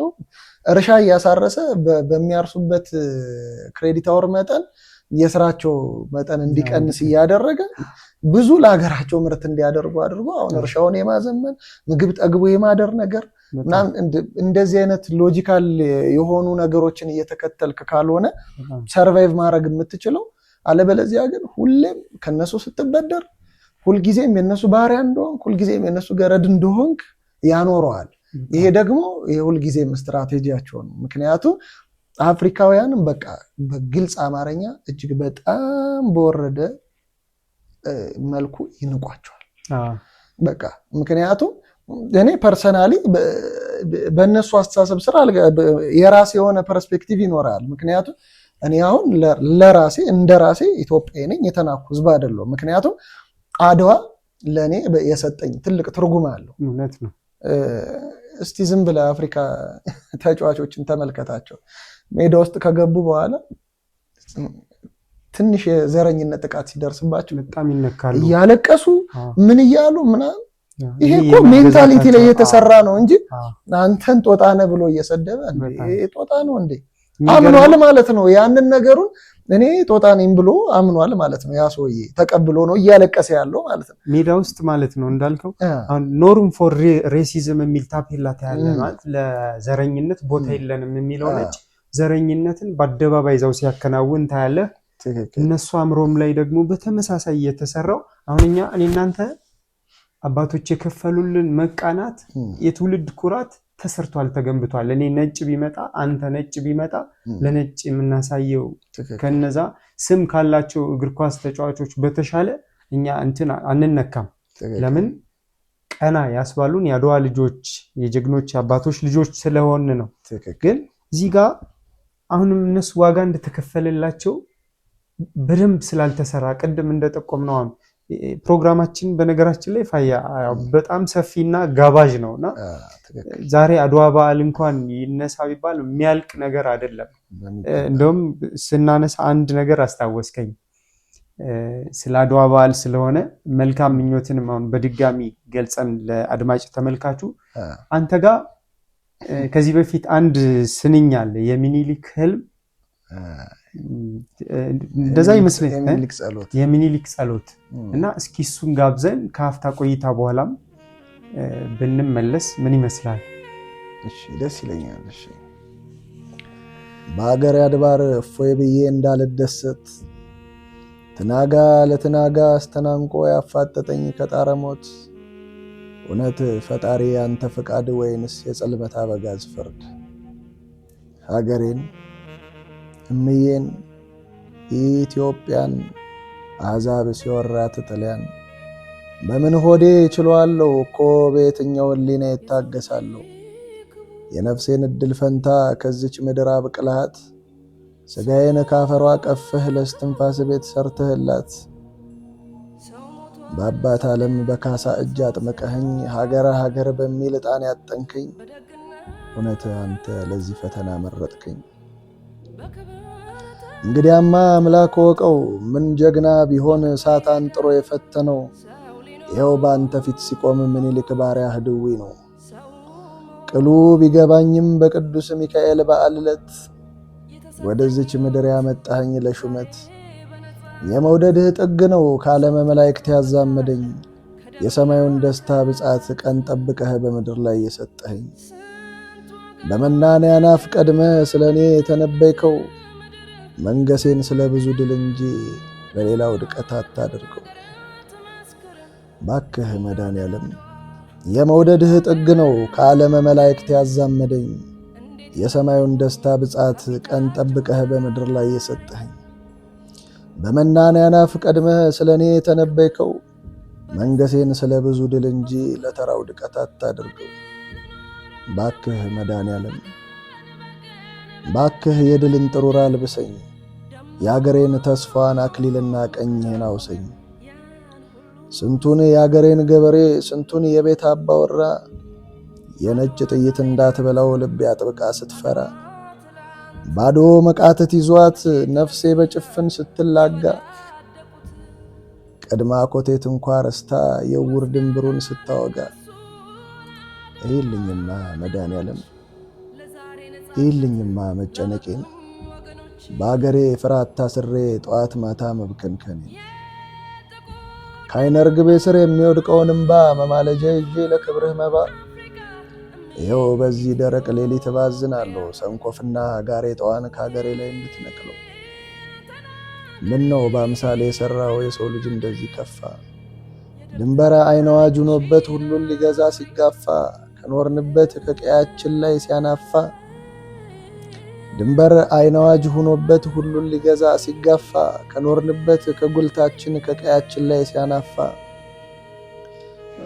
እርሻ እያሳረሰ በሚያርሱበት credit hour መጠን የስራቸው መጠን እንዲቀንስ እያደረገ ብዙ ለሀገራቸው ምርት እንዲያደርጉ አድርጎ አሁን እርሻውን የማዘመን፣ ምግብ ጠግቦ የማደር ነገር ምናምን፣ እንደዚህ አይነት logical የሆኑ ነገሮችን እየተከተልክ ካልሆነ survive ማድረግ የምትችለው፣ አለበለዚያ ግን ሁሌም ከነሱ ስትበደር፣ ሁልጊዜም የነሱ ባሪያ እንደሆንክ፣ ሁልጊዜም የነሱ ገረድ እንደሆንክ ያኖረዋል። ይሄ ደግሞ የሁልጊዜም ስትራቴጂያቸው ነው። ምክንያቱም አፍሪካውያንም በቃ በግልጽ አማርኛ እጅግ በጣም በወረደ መልኩ ይንቋቸዋል። በቃ ምክንያቱም እኔ personally በእነሱ አስተሳሰብ ስራ የራሴ የሆነ perspective ይኖራል። ምክንያቱም እኔ አሁን ለራሴ እንደ ራሴ ኢትዮጵያዊ ነኝ፣ የተናኩ ህዝብ አይደለሁም። ምክንያቱም አድዋ ለእኔ የሰጠኝ ትልቅ ትርጉም አለው።
እውነት ነው።
እስቲ ዝም ብለህ አፍሪካ ተጫዋቾችን ተመልከታቸው። ሜዳ ውስጥ ከገቡ በኋላ ትንሽ የዘረኝነት ጥቃት ሲደርስባቸው
በጣም ይነካሉ፣
እያለቀሱ ምን እያሉ ምናምን። ይሄ እኮ mentality ላይ የተሰራ ነው እንጂ አንተን ጦጣ ነህ ብሎ እየሰደበ ጦጣ ነው እንዴ አምኗል ማለት ነው። ያንን ነገሩን እኔ ጦጣ ነኝ ብሎ አምኗል ማለት ነው። ያ ሰውዬ ተቀብሎ ነው እያለቀሰ ያለው ማለት ነው።
ሜዳ ውስጥ ማለት ነው እንዳልከው አሁን no room for racism የሚል ታፔላ ታያለህ። ማለት ለዘረኝነት ቦታ የለንም የሚለው ነጭ ዘረኝነትን በአደባባይ ይዘው ሲያከናውን ታያለህ። እነሱ አእምሮም ላይ ደግሞ በተመሳሳይ የተሰራው አሁን እኛ እኔ እናንተ አባቶች የከፈሉልን መቃናት፣ የትውልድ ኩራት ተሰርቷል፣ ተገንብቷል። እኔ ነጭ ቢመጣ፣ አንተ ነጭ ቢመጣ ለነጭ የምናሳየው ከነዛ ስም ካላቸው እግር ኳስ ተጫዋቾች በተሻለ እኛ እንትን አንነካም። ለምን? ቀና ያስባሉን የአድዋ ልጆች፣ የጀግኖች አባቶች ልጆች ስለሆን ነው። ግን እዚህ ጋር አሁንም እነሱ ዋጋ እንደተከፈለላቸው በደንብ ስላልተሰራ ቅድም እንደጠቆምነው አሁን ፕሮግራማችን በነገራችን ላይ ፋያ በጣም ሰፊና ጋባዥ ነው እና ዛሬ አድዋ በዓል እንኳን ይነሳ ቢባል የሚያልቅ ነገር አይደለም። እንደውም ስናነሳ አንድ ነገር አስታወስከኝ። ስለ አድዋ በዓል ስለሆነ መልካም ምኞትንም አሁን በድጋሚ ገልጸን ለአድማጭ ተመልካቹ አንተ ጋር ከዚህ በፊት አንድ ስንኝ አለ፣ የሚኒሊክ ህልም እንደዛ ይመስለኝ፣ የሚኒሊክ ጸሎት። እና እስኪ እሱን ጋብዘን ከሀፍታ ቆይታ በኋላም ብንመለስ ምን ይመስላል?
እሺ፣ ደስ ይለኛል። እሺ። በሀገር አድባር እፎይ ብዬ እንዳልደሰት ትናጋ ለትናጋ አስተናንቆ ያፋጠጠኝ ከጣረ ሞት፣ እውነት ፈጣሪ ያንተ ፈቃድ ወይንስ የጸልመት አበጋዝ ፍርድ? ሀገሬን እምዬን ኢትዮጵያን አሕዛብ ሲወራት ጥልያን በምን ሆዴ ችሏለሁ እኮ፣ በየትኛው ሕሊና ይታገሳለሁ? የነፍሴን እድል ፈንታ ከዚች ምድር አብቅልሃት ስጋዬን ካፈሯ ቀፍህ ለስትንፋስ ቤት ሰርተህላት፣ በአባት ዓለም በካሳ እጅ አጥምቀኸኝ ሀገረ ሀገር በሚል ዕጣን ያጠንከኝ፣ እውነት አንተ ለዚህ ፈተና መረጥከኝ። እንግዲያማ አምላክ ወቀው ምን ጀግና ቢሆን እሳት አንጥሮ የፈተነው፣ ይኸው በአንተ ፊት ሲቆም ምኒልክ ባሪያህ ድዊ ነው። ቅሉ ቢገባኝም በቅዱስ ሚካኤል በዓል ዕለት ወደዚች ምድር ያመጣኸኝ ለሹመት፣ የመውደድህ ጥግ ነው ከዓለመ መላእክት ያዛመደኝ፣ የሰማዩን ደስታ ብጻት ቀን ጠብቀህ በምድር ላይ የሰጠኸኝ። በመናንያን አፍ ቀድመህ ስለ እኔ የተነበይከው፣ መንገሴን ስለ ብዙ ድል እንጂ ለሌላው ውድቀት አታድርገው። ባክህ መድኃኔዓለም የመውደድህ ጥግ ነው ከዓለመ መላእክት ያዛመደኝ፣ የሰማዩን ደስታ ብጻት ቀን ጠብቀህ በምድር ላይ የሰጠኸኝ። በመናንያን አፍ ቀድመህ ስለ እኔ የተነበይከው፣ መንገሴን ስለ ብዙ ድል እንጂ ለተራው ውድቀት አታድርገው። ባክህ መድኃኔዓለም ባክህ የድልን ጥሩር አልብሰኝ፣ የአገሬን ተስፋን አክሊልና ቀኝህን አውሰኝ። ስንቱን የአገሬን ገበሬ ስንቱን የቤት አባወራ የነጭ ጥይት እንዳትበላው ልቤ አጥብቃ ስትፈራ፣ ባዶ መቃተት ይዟት ነፍሴ በጭፍን ስትላጋ፣ ቅድማ ኮቴት እንኳ ረስታ የውር ድንብሩን ስታወጋ፣ ይልኝማ መድኃኔዓለም ይልኝማ መጨነቄን፣ በአገሬ ፍርሃት ታስሬ ጠዋት ማታ መብከንከኔ፣ ከዓይነ ርግቤ ስር የሚወድቀውን እምባ መማለጃ ይዤ ለክብርህ መባ፣ ይኸው በዚህ ደረቅ ሌሊት እባዝናለሁ ሰንኮፍና ጋሬጣዋን ከአገሬ ላይ እንድትነቅለው። ምን ነው በአምሳሌ የሠራው የሰው ልጅ እንደዚህ ከፋ? ድንበራ ዓይን አዋጅ ሆኖበት ሁሉን ሊገዛ ሲጋፋ፣ ከኖርንበት ከቀያችን ላይ ሲያናፋ። ድንበር ዓይን አዋጅ ሆኖበት ሁሉን ሊገዛ ሲጋፋ፣ ከኖርንበት ከጉልታችን ከቀያችን ላይ ሲያናፋ።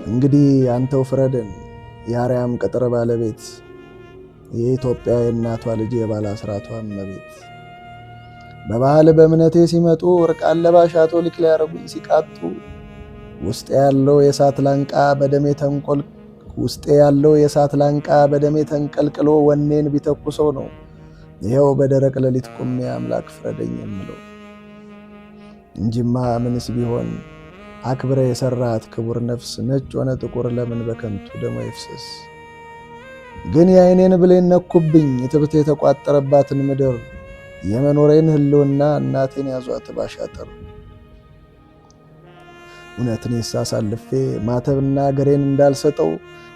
እንግዲህ አንተው ፍረደን የአርያም ቅጥር ባለቤት፣ የኢትዮጵያ የእናቷ ልጅ የባለ አስራቷ እመቤት። በባህል በእምነቴ ሲመጡ እርቃን ለባሽ ካቶሊክ ሊያረጉኝ ሲቃጡ፣ ውስጤ ያለው የእሳት ላንቃ በደሜ ተንቆል ውስጤ ያለው የእሳት ላንቃ በደሜ ተንቀልቅሎ ወኔን ቢተኩሰው ነው ይኸው በደረቅ ሌሊት ቁሜ አምላክ ፍረደኝ የምለው። እንጂማ ምንስ ቢሆን አክብረ የሰራት ክቡር ነፍስ ነጭ ሆነ ጥቁር ለምን በከንቱ ደሞ ይፍሰስ? ግን የዓይኔን ብሌን ነኩብኝ እትብት የተቋጠረባትን ምድር፣ የመኖሬን ሕልውና እናቴን ያዟት ባሻጥር። እውነት እኔስ አሳልፌ ማተብና አገሬን እንዳልሰጠው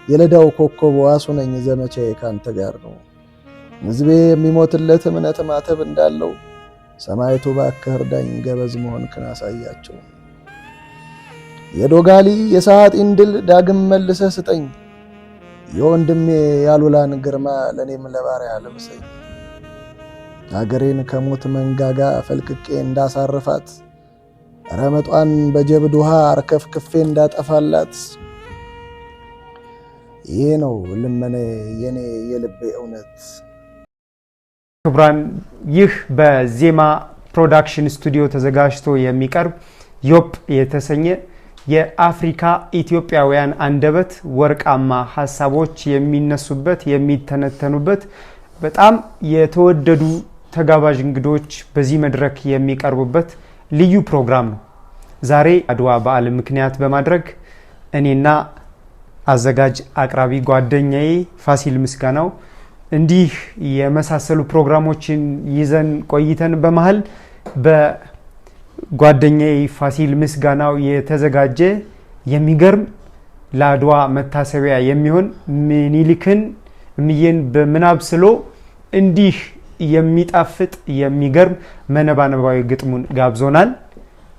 የለዳው ኮከብ ዋሱ ነኝ፣ ዘመቻዬ ካንተ ጋር ነው። ሕዝቤ የሚሞትለት እምነት ማተብ እንዳለው ሰማይቱ ባክህ እርዳኝ፣ ገበዝ መሆንክን አሳያቸው። የዶጋሊ የሰዓጢን ድል ዳግም መልሰህ ስጠኝ፣ የወንድሜ ያሉላን ግርማ ለእኔም ለባሪያ ልብሰኝ። አገሬን ከሞት መንጋጋ ፈልቅቄ እንዳሳርፋት፣ ረመጧን በጀብድ ውሃ አርከፍክፌ እንዳጠፋላት፣ ይህ ነው ልመኔ የኔ የልቤ እውነት።
ክቡራን፣ ይህ በዜማ ፕሮዳክሽን ስቱዲዮ ተዘጋጅቶ የሚቀርብ ዮፕ የተሰኘ የአፍሪካ ኢትዮጵያውያን አንደበት ወርቃማ ሀሳቦች የሚነሱበት፣ የሚተነተኑበት፣ በጣም የተወደዱ ተጋባዥ እንግዶች በዚህ መድረክ የሚቀርቡበት ልዩ ፕሮግራም ነው። ዛሬ አድዋ በዓል ምክንያት በማድረግ እኔና አዘጋጅ አቅራቢ ጓደኛዬ ፋሲል ምስጋናው እንዲህ የመሳሰሉ ፕሮግራሞችን ይዘን ቆይተን በመሀል በጓደኛዬ ፋሲል ምስጋናው የተዘጋጀ የሚገርም ለአድዋ መታሰቢያ የሚሆን ምኒልክን እምዬን በምናብ ስሎ እንዲህ የሚጣፍጥ የሚገርም መነባነባዊ ግጥሙን ጋብዞናል።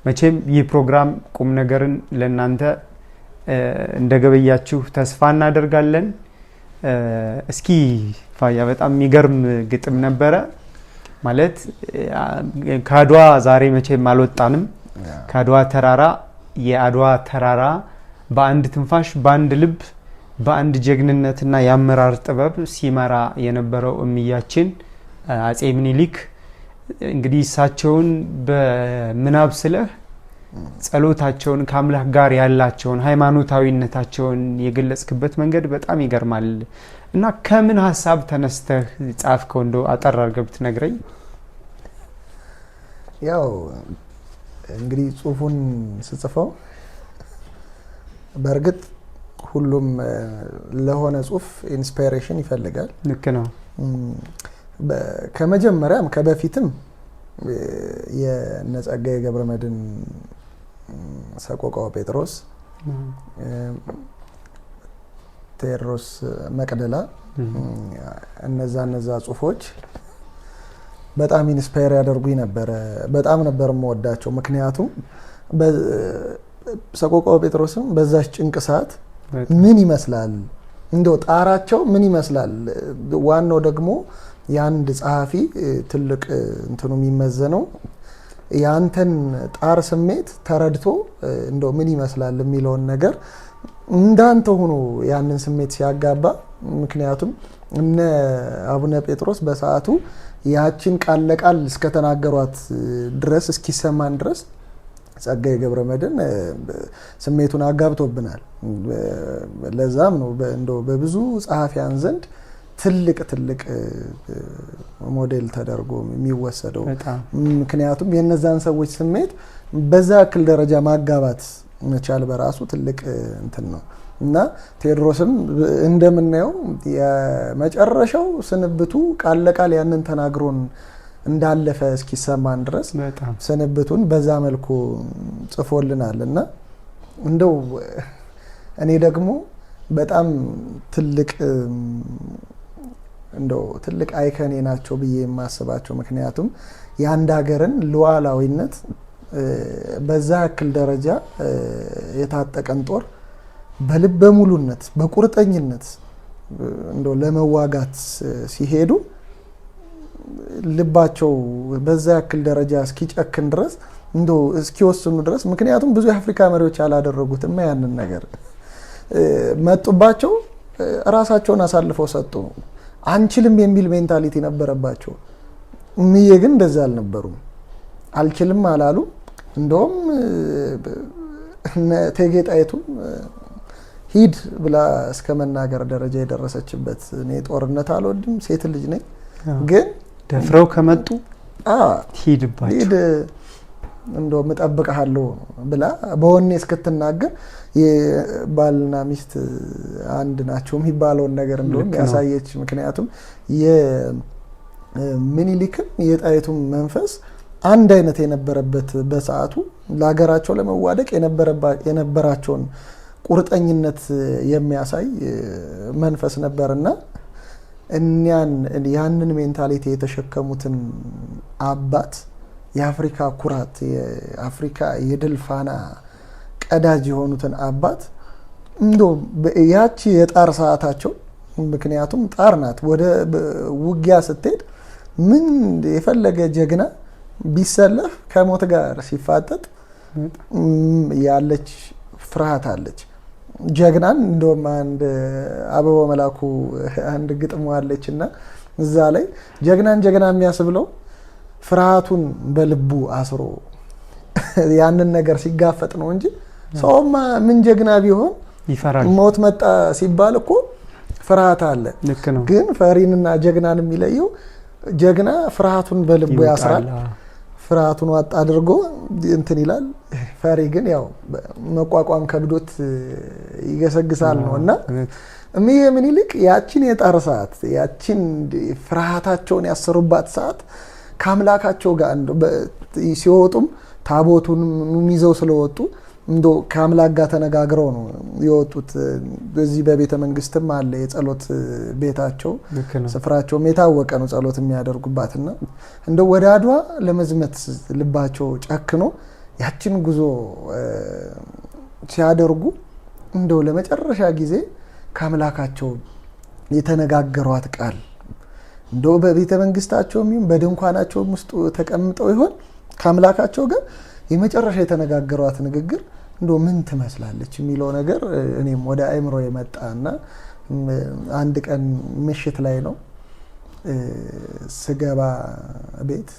መቼም ይህ ፕሮግራም ቁም ነገርን ለእናንተ እንደገበያችሁ ተስፋ እናደርጋለን። እስኪ ፋያ፣ በጣም የሚገርም ግጥም ነበረ። ማለት ከአድዋ ዛሬ መቼም አልወጣንም። ከአድዋ ተራራ፣ የአድዋ ተራራ በአንድ ትንፋሽ፣ በአንድ ልብ፣ በአንድ ጀግንነትና የአመራር ጥበብ ሲመራ የነበረው እምያችን አጼ ምኒልክ እንግዲህ እሳቸውን በምናብ ስለህ ጸሎታቸውን ከአምላክ ጋር ያላቸውን ሃይማኖታዊነታቸውን የገለጽክበት መንገድ በጣም ይገርማል። እና ከምን ሀሳብ ተነስተህ ጻፍከው? እንደው አጠር አድርገህ ብትነግረኝ።
ያው እንግዲህ ጽሁፉን ስጽፈው በእርግጥ ሁሉም ለሆነ ጽሁፍ inspiration ይፈልጋል።
ልክ ነው።
ከመጀመሪያም ከበፊትም የእነ ጸጋዬ ገብረመድኅን ሰቆቃወ ጴጥሮስ፣ ቴዎድሮስ መቅደላ፣ እነዛ ጽሁፎች በጣም inspire ያደርጉኝ ነበረ። በጣም ነበር የምወዳቸው። ምክንያቱም ሰቆቃወ ጴጥሮስም በዛች ጭንቅ ሰዓት ምን ይመስላል እንደው ጣራቸው ምን ይመስላል። ዋናው ደግሞ የአንድ ጸሐፊ ትልቅ እንትኑ የሚመዘነው የአንተን ጣር ስሜት ተረድቶ እንደው ምን ይመስላል የሚለውን ነገር እንዳንተ ሆኖ ያንን ስሜት ሲያጋባ። ምክንያቱም እነ አቡነ ጴጥሮስ በሰዓቱ ያችን ቃል ለቃል እስከተናገሯት ድረስ እስኪሰማን ድረስ ጸጋዬ ገብረመድኅን ስሜቱን አጋብቶብናል። ለዛም ነው እንደው በብዙ ጸሐፊያን ዘንድ ትልቅ ትልቅ ሞዴል ተደርጎ የሚወሰደው። ምክንያቱም የነዛን ሰዎች ስሜት በዛ ያክል ደረጃ ማጋባት መቻል በራሱ ትልቅ እንትን ነው። እና ቴዎድሮስም እንደምናየው የመጨረሻው ስንብቱ ቃል ለቃል ያንን ተናግሮን እንዳለፈ እስኪሰማን ድረስ ስንብቱን በዛ መልኩ ጽፎልናል። እና እንደው እኔ ደግሞ በጣም ትልቅ እንደው ትልቅ አይከኔ ናቸው ብዬ የማስባቸው፣ ምክንያቱም የአንድ ሀገርን ሉዓላዊነት በዛ ያክል ደረጃ የታጠቀን ጦር በልበ ሙሉነት በቁርጠኝነት እንደው ለመዋጋት ሲሄዱ ልባቸው በዛ ያክል ደረጃ እስኪጨክን ድረስ እንደው እስኪወስኑ ድረስ፣ ምክንያቱም ብዙ የአፍሪካ መሪዎች ያላደረጉትም ያንን ነገር መጡባቸው፣ ራሳቸውን አሳልፈው ሰጡ። አንችልም የሚል mentality ነበረባቸው። እምዬ ግን እንደዛ አልነበሩም። አልችልም አላሉ። እንደውም እቴጌ ጣይቱም ሂድ ብላ እስከ መናገር ደረጃ የደረሰችበት፣ እኔ ጦርነት አልወድም፣ ሴት ልጅ ነኝ፣ ግን
ደፍረው ከመጡ ሂድባቸው፣
ሂድ እንደውም እጠብቅሃለሁ ብላ በወኔ እስክትናገር፣ የባልና ሚስት አንድ ናቸው የሚባለውን ነገር እንደውም ያሳየች። ምክንያቱም የምኒልክም የጣይቱም መንፈስ አንድ አይነት የነበረበት በሰዓቱ ለሀገራቸው ለመዋደቅ የነበራቸውን ቁርጠኝነት የሚያሳይ መንፈስ ነበርና እኒያን ያንን mentality የተሸከሙትን አባት፣ የአፍሪካ ኩራት፣ የአፍሪካ የድል ፋና ቀዳጅ የሆኑትን አባት እንደው ያቺ የጣር ሰዓታቸው፣ ምክንያቱም ጣር ናት። ወደ ውጊያ ስትሄድ ምን የፈለገ ጀግና ቢሰለፍ ከሞት ጋር ሲፋጠጥ ያለች ፍርሃት አለች። ጀግናን እንደውም አንድ አበባው መላኩ አንድ ግጥሙ አለች እና እዛ ላይ ጀግናን ጀግና የሚያስብለው ፍርሃቱን በልቡ አስሮ ያንን ነገር ሲጋፈጥ ነው እንጂ ሰውማ ምን ጀግና ቢሆን
ይፈራል።
ሞት መጣ ሲባል እኮ ፍርሃት አለ።
ልክ ነው።
ግን ፈሪንና ጀግናን የሚለየው ጀግና ፍርሃቱን በልቡ ያስራል። ፍርሃቱን ዋጥ አድርጎ እንትን ይላል። ፈሪ ግን ያው መቋቋም ከብዶት ይገሰግሳል ነው። እና እምዬ ምኒልክ ያችን የጣር ሰዓት፣ ያችን ፍርሃታቸውን ያሰሩባት ሰዓት ከአምላካቸው ጋር ሲወጡም ታቦቱን ይዘው ስለወጡ እንዶ ከአምላክ ጋር ተነጋግረው ነው የወጡት። በዚህ በቤተ መንግስትም አለ የጸሎት ቤታቸው፣ ስፍራቸውም የታወቀ ነው ጸሎት የሚያደርጉባትና እንደ ወደ አድዋ ለመዝመት ልባቸው ጨክኖ ያችን ጉዞ ሲያደርጉ እንደው ለመጨረሻ ጊዜ ከአምላካቸው የተነጋገሯት ቃል እንደው በቤተ መንግስታቸውም ይሁን በድንኳናቸውም ውስጥ ተቀምጠው ይሆን ከአምላካቸው ጋር የመጨረሻ የተነጋገሯት ንግግር እንደው ምን ትመስላለች የሚለው ነገር እኔም ወደ አእምሮ የመጣና አንድ ቀን ምሽት ላይ ነው ስገባ ቤት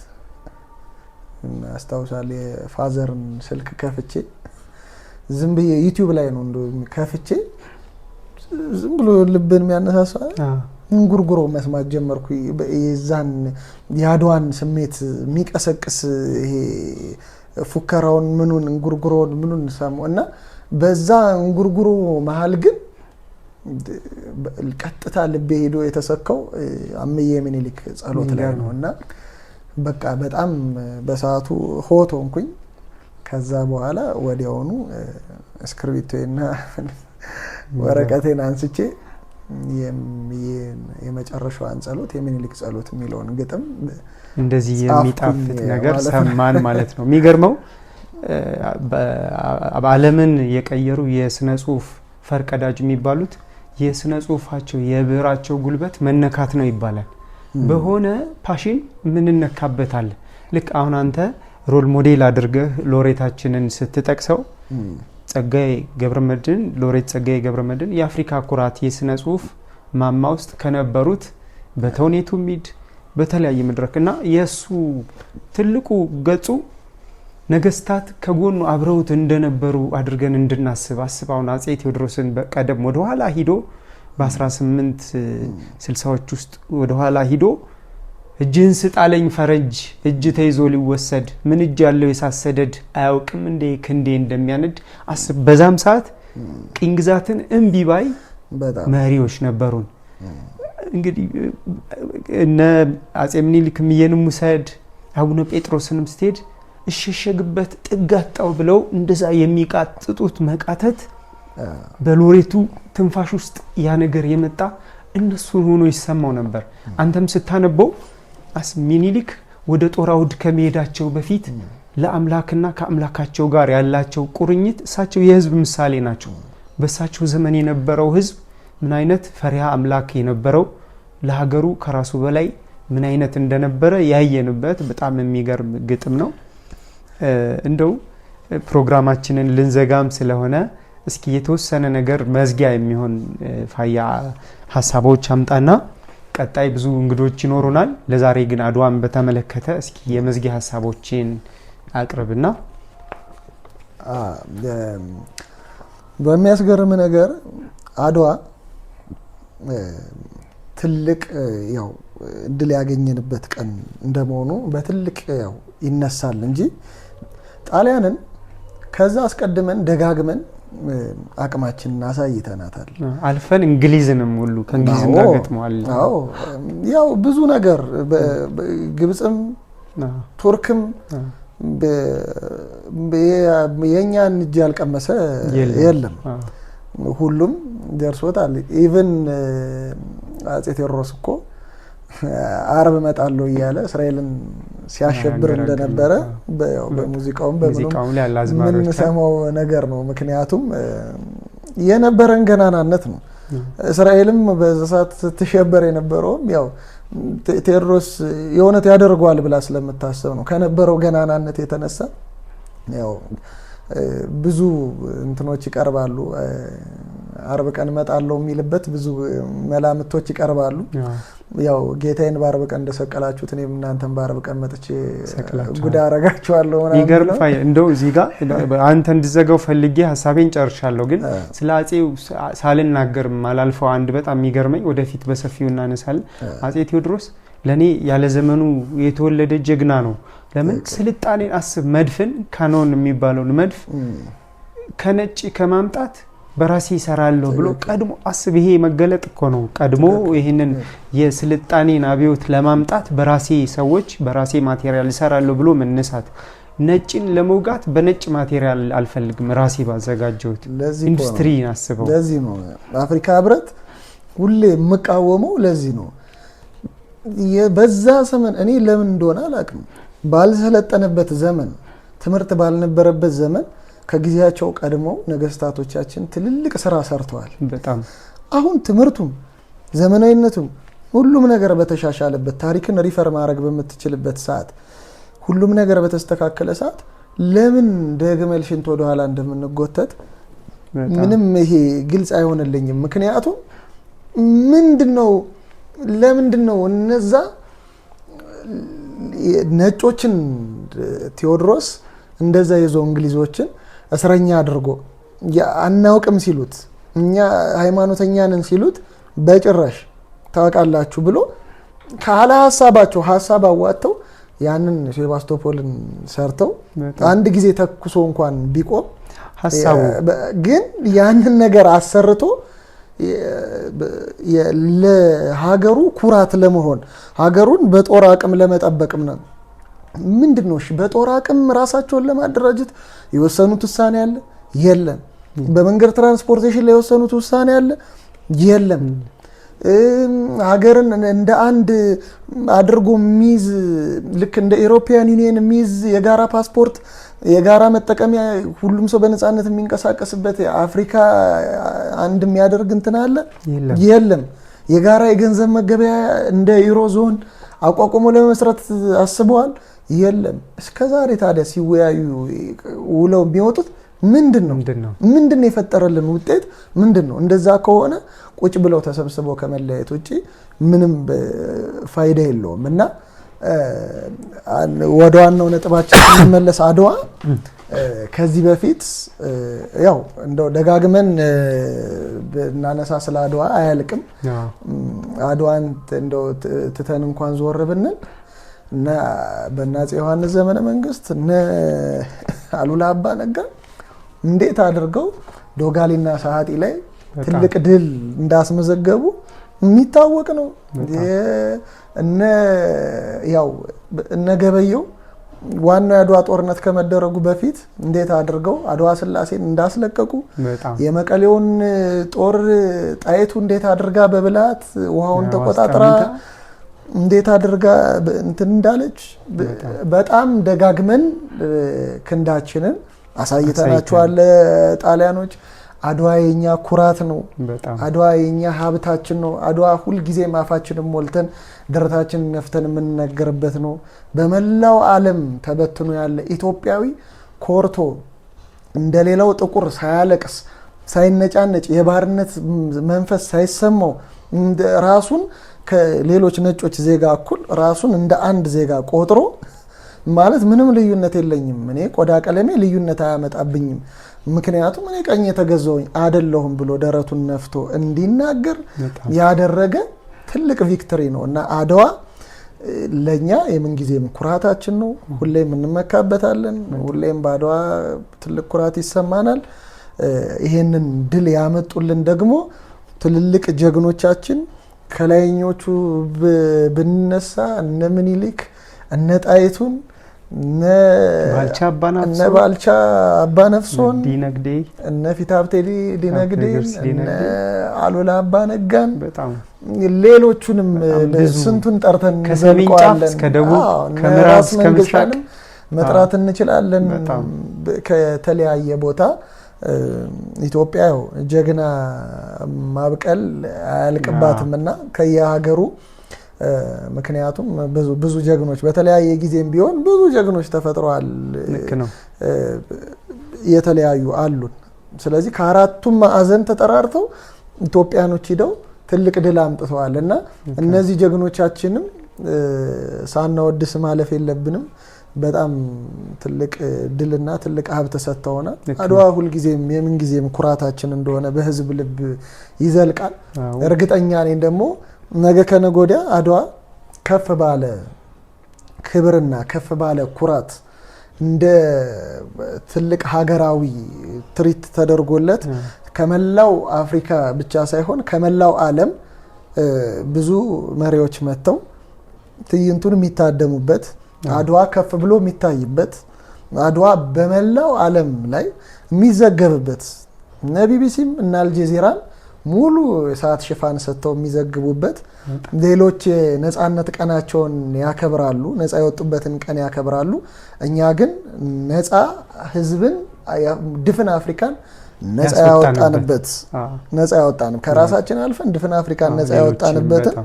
አስታውሳለሁ የ father ን ስልክ ከፍቼ ዝም ብዬ ዩቲዩብ ላይ ነው እንደውም ከፍቼ ዝም ብሎ ልብን የሚያነሳሳ እንጉርጉሮ መስማት ጀመርኩ። የዛን የአድዋን ስሜት የሚቀሰቅስ ይሄ ፉከራውን ምኑን እንጉርጉሮውን ምኑን ሰሙ እና በዛ እንጉርጉሮ መሀል ግን ቀጥታ ልቤ ሄዶ የተሰካው እምዬ ምኒልክ ጸሎት ላይ ነው እና በቃ በጣም በሰዓቱ hot ሆንኩኝ። ከዛ በኋላ ወዲያውኑ እስክርቢቶዬና ወረቀቴን አንስቼ የመጨረሻዋን ጸሎት የሚኒሊክ ጸሎት የሚለውን ግጥም
እንደዚህ
ጻፍኩኝ
የሚጣፍጥ ነገር
ማለት ነው።
ሰማን ማለት ነው። የሚገርመው ዓለምን የቀየሩ የስነ ጽሁፍ ፈርቀዳጅ የሚባሉት የስነ ጽሁፋቸው የብዕራቸው ጉልበት መነካት ነው ይባላል። በሆነ passion ምንነካበታል። ልክ አሁን አንተ role model አድርገህ ሎሬታችንን ስትጠቅሰው ጸጋዬ ገብረመድህን፣ ሎሬት ጸጋዬ ገብረመድህን የአፍሪካ ኩራት የስነ ጽሁፍ ማማ ውስጥ ከነበሩት በተውኔቱ ሚድ በተለያየ መድረክ እና የእሱ ትልቁ ገጹ ነገስታት ከጎኑ አብረውት እንደነበሩ አድርገን እንድናስብ አስብ። አሁን አጼ ቴዎድሮስን በቀደም ወደኋላ ሂዶ በ1860ዎች ውስጥ ወደኋላ ሂዶ እጅህን ስጣለኝ ፈረንጅ እጅ ተይዞ ሊወሰድ ምን እጅ ያለው የሳሰደድ አያውቅም እንዴ ክንዴ እንደሚያነድ አስብ። በዛም ሰዓት ቅኝ ግዛትን እምቢ ባይ መሪዎች ነበሩን። እንግዲህ እነ አጼ ምኒልክ እምዬንም ውሰድ አቡነ ጴጥሮስንም ስትሄድ እሸሸግበት ጥግ አጣው ብለው እንደዛ የሚቃጥጡት መቃተት በሎሬቱ ትንፋሽ ውስጥ ያ ነገር የመጣ እነሱን ሆኖ ይሰማው ነበር። አንተም ስታነበው ሚኒሊክ ወደ ጦር አውድ ከመሄዳቸው በፊት ለአምላክና ከአምላካቸው ጋር ያላቸው ቁርኝት፣ እሳቸው የህዝብ ምሳሌ ናቸው። በእሳቸው ዘመን የነበረው ህዝብ ምን አይነት ፈሪሃ አምላክ የነበረው፣ ለሀገሩ ከራሱ በላይ ምን አይነት እንደነበረ ያየንበት በጣም የሚገርም ግጥም ነው። እንደው ፕሮግራማችንን ልንዘጋም ስለሆነ እስኪ የተወሰነ ነገር መዝጊያ የሚሆን ፋያ ሀሳቦች አምጣና ቀጣይ ብዙ እንግዶች ይኖሩናል። ለዛሬ ግን አድዋን በተመለከተ እስኪ የመዝጊያ ሀሳቦችን አቅርብና።
በሚያስገርም ነገር አድዋ ትልቅ ያው እድል ያገኘንበት ቀን እንደመሆኑ በትልቅ ያው ይነሳል እንጂ ጣሊያንን ከዛ አስቀድመን ደጋግመን አቅማችንን አሳይተናታል።
አልፈን እንግሊዝንም ሁሉ ከእንግሊዝም ጋር ገጥመዋል።
አዎ፣ ያው ብዙ ነገር ግብፅም ቱርክም የእኛን እጅ ያልቀመሰ የለም። ሁሉም ደርሶታል። Even አጼ ቴዎድሮስ እኮ አርብ እመጣለሁ እያለ እስራኤልን ሲያሸብር እንደነበረ በሙዚቃውም በምኑም የምንሰማው ነገር ነው። ምክንያቱም የነበረን ገናናነት ነው። እስራኤልም በዛ ሰዓት ስትሸበር የነበረውም ያው ቴዎድሮስ የእውነት ያደርገዋል ብላ ስለምታስብ ነው። ከነበረው ገናናነት የተነሳ ያው ብዙ እንትኖች ይቀርባሉ። አርብ ቀን እመጣለሁ የሚልበት ብዙ መላምቶች ይቀርባሉ። ያው ጌታዬን በአርብ ቀን እንደሰቀላችሁት እኔም እናንተን በአርብ ቀን መጥቼ ጉዳ አረጋችኋለሁ።
ይገርም። እንደው እዚህ ጋር አንተ እንድዘጋው ፈልጌ ሀሳቤን ጨርሻለሁ፣ ግን ስለ አጼው ሳልናገር ማላልፈው አንድ በጣም የሚገርመኝ ወደፊት በሰፊው እናነሳለን። አጼ ቴዎድሮስ ለእኔ ያለ ዘመኑ የተወለደ ጀግና ነው። ለምን ስልጣኔን አስብ፣ መድፍን cannon የሚባለውን መድፍ ከነጭ ከማምጣት በራሴ ይሰራለሁ ብሎ ቀድሞ አስብ። ይሄ መገለጥ እኮ ነው። ቀድሞ ይህንን የስልጣኔን አብዮት ለማምጣት በራሴ ሰዎች በራሴ material እሰራለሁ ብሎ መነሳት፣ ነጭን ለመውጋት በነጭ material አልፈልግም ራሴ ባዘጋጀሁት ኢንዱስትሪ አስበው።
ለዚህ ነው አፍሪካ ህብረት ሁሌ የምቃወመው። ለዚህ ነው በዛ ዘመን እኔ ለምን እንደሆነ አላውቅም፣ ባልሰለጠነበት ዘመን ትምህርት ባልነበረበት ዘመን ከጊዜያቸው ቀድመው ነገስታቶቻችን ትልልቅ ስራ ሰርተዋል።
በጣም
አሁን ትምህርቱም ዘመናዊነቱም ሁሉም ነገር በተሻሻለበት ታሪክን refer ማድረግ በምትችልበት ሰዓት ሁሉም ነገር በተስተካከለ ሰዓት ለምን ደግመል ሽንት ወደኋላ እንደምንጎተት ምንም ይሄ ግልጽ አይሆንልኝም። ምክንያቱም ምንድነው ለምንድን ነው እነዛ ነጮችን ቴዎድሮስ እንደዛ ይዞ እንግሊዞችን እስረኛ አድርጎ አናውቅም ሲሉት፣ እኛ ሃይማኖተኛ ነን ሲሉት በጭራሽ ታውቃላችሁ ብሎ ካለ ሀሳባቸው ሀሳብ አዋጥተው ያንን ሴባስቶፖልን ሰርተው አንድ ጊዜ ተኩሶ እንኳን ቢቆም
ሀሳቡ
ግን ያንን ነገር አሰርቶ ለሀገሩ ኩራት ለመሆን ሀገሩን በጦር አቅም ለመጠበቅም ነው። ምንድን ነው እሺ፣ በጦር አቅም ራሳቸውን ለማደራጀት የወሰኑት ውሳኔ አለ? የለም። በመንገድ transportation ላይ የወሰኑት ውሳኔ አለ? የለም። ሀገርን እንደ አንድ አድርጎ የሚይዝ ልክ እንደ European Union የሚይዝ የጋራ ፓስፖርት፣ የጋራ መጠቀሚያ፣ ሁሉም ሰው በነፃነት የሚንቀሳቀስበት አፍሪካ አንድ የሚያደርግ እንትን አለ? የለም። የጋራ የገንዘብ መገበያ እንደ ዩሮዞን አቋቁሞ ለመመስረት አስበዋል? የለም። እስከዛሬ ታዲያ ሲወያዩ ውለው የሚወጡት ምንድን ነው? ምንድን ነው የፈጠረልን ውጤት ምንድን ነው? እንደዛ ከሆነ ቁጭ ብለው ተሰብስበው ከመለያየት ውጭ ምንም ፋይዳ የለውም። እና ወደ ዋናው ነጥባችን ስንመለስ አድዋ ከዚህ በፊት ያው እንደው ደጋግመን ብናነሳ ስለ አድዋ አያልቅም። አድዋን እንደው ትተን እንኳን ዞር ብንል እነ በእነ አፄ ዮሐንስ ዘመነ መንግስት እነ አሉላ አባ ነጋ እንዴት አድርገው ዶጋሊና ሰዓጢ ላይ ትልቅ ድል እንዳስመዘገቡ የሚታወቅ ነው። እነ ያው እነ ገበየው ዋናው የአድዋ ጦርነት ከመደረጉ በፊት እንዴት አድርገው አድዋ ስላሴን እንዳስለቀቁ፣ የመቀሌውን ጦር ጣይቱ እንዴት አድርጋ በብልሃት ውሃውን ተቆጣጥራ እንዴት አድርጋ እንትን እንዳለች በጣም ደጋግመን ክንዳችንን አሳይተናቸዋል ጣሊያኖች። አድዋ የኛ ኩራት ነው። አድዋ የኛ ሀብታችን ነው። አድዋ ሁልጊዜም አፋችንን ሞልተን ደረታችንን ነፍተን የምንነገርበት ነው። በመላው ዓለም ተበትኖ ያለ ኢትዮጵያዊ ኮርቶ እንደሌላው ጥቁር ሳያለቅስ፣ ሳይነጫነጭ፣ የባርነት መንፈስ ሳይሰማው ራሱን ከሌሎች ነጮች ዜጋ እኩል ራሱን እንደ አንድ ዜጋ ቆጥሮ፣ ማለት ምንም ልዩነት የለኝም፣ እኔ ቆዳ ቀለሜ ልዩነት አያመጣብኝም፣ ምክንያቱም እኔ ቀኝ የተገዛውኝ አደለሁም ብሎ ደረቱን ነፍቶ እንዲናገር ያደረገ ትልቅ victory ነው። እና አድዋ ለእኛ የምንጊዜም ኩራታችን ነው። ሁሌም እንመካበታለን። ሁሌም በአድዋ ትልቅ ኩራት ይሰማናል። ይሄንን ድል ያመጡልን ደግሞ ትልልቅ ጀግኖቻችን ከላይኞቹ ብንነሳ እነ ምኒልክ፣ እነ ጣይቱን፣ እነ ባልቻ አባ ነፍሶን፣ እነ ፊታውራሪ ዲነግዴን፣ እነ አሉላ አባ ነጋን፣ ሌሎቹንም ስንቱን ጠርተን
ከሰሜን ጫፍ እስከ ደቡብ፣ ከምዕራብ እስከ ምስራቅ
መጥራት እንችላለን። ከተለያየ ቦታ ኢትዮጵያ ያው ጀግና ማብቀል አያልቅባትም እና ከየሀገሩ፣ ምክንያቱም ብዙ ብዙ ጀግኖች በተለያየ ጊዜም ቢሆን ብዙ ጀግኖች ተፈጥረዋል። የተለያዩ አሉን። ስለዚህ ከአራቱም ማዕዘን ተጠራርተው ኢትዮጵያኖች ሂደው ትልቅ ድል አምጥተዋል እና እነዚህ ጀግኖቻችንም ሳናወድስ ማለፍ የለብንም። በጣም ትልቅ ድልና ትልቅ ሀብት ሰጥተውናል። አድዋ ሁልጊዜም የምንጊዜም ኩራታችን እንደሆነ በህዝብ ልብ ይዘልቃል። እርግጠኛ ነኝ ደግሞ ነገ ከነገ ወዲያ አድዋ ከፍ ባለ ክብርና ከፍ ባለ ኩራት እንደ ትልቅ ሀገራዊ ትርኢት ተደርጎለት ከመላው አፍሪካ ብቻ ሳይሆን ከመላው ዓለም ብዙ መሪዎች መጥተው ትዕይንቱን የሚታደሙበት፣ አድዋ ከፍ ብሎ የሚታይበት፣ አድዋ በመላው ዓለም ላይ የሚዘገብበት፣ እነ ቢቢሲም እና አልጀዚራም ሙሉ የሰዓት ሽፋን ሰጥተው የሚዘግቡበት፣ ሌሎች የነፃነት ቀናቸውን ያከብራሉ፣ ነፃ የወጡበትን ቀን ያከብራሉ። እኛ ግን ነፃ ህዝብን ድፍን አፍሪካን ነፃ ያወጣንበት፣ ነፃ ያወጣንም ከራሳችን አልፈን ድፍን አፍሪካን ነፃ ያወጣንበትን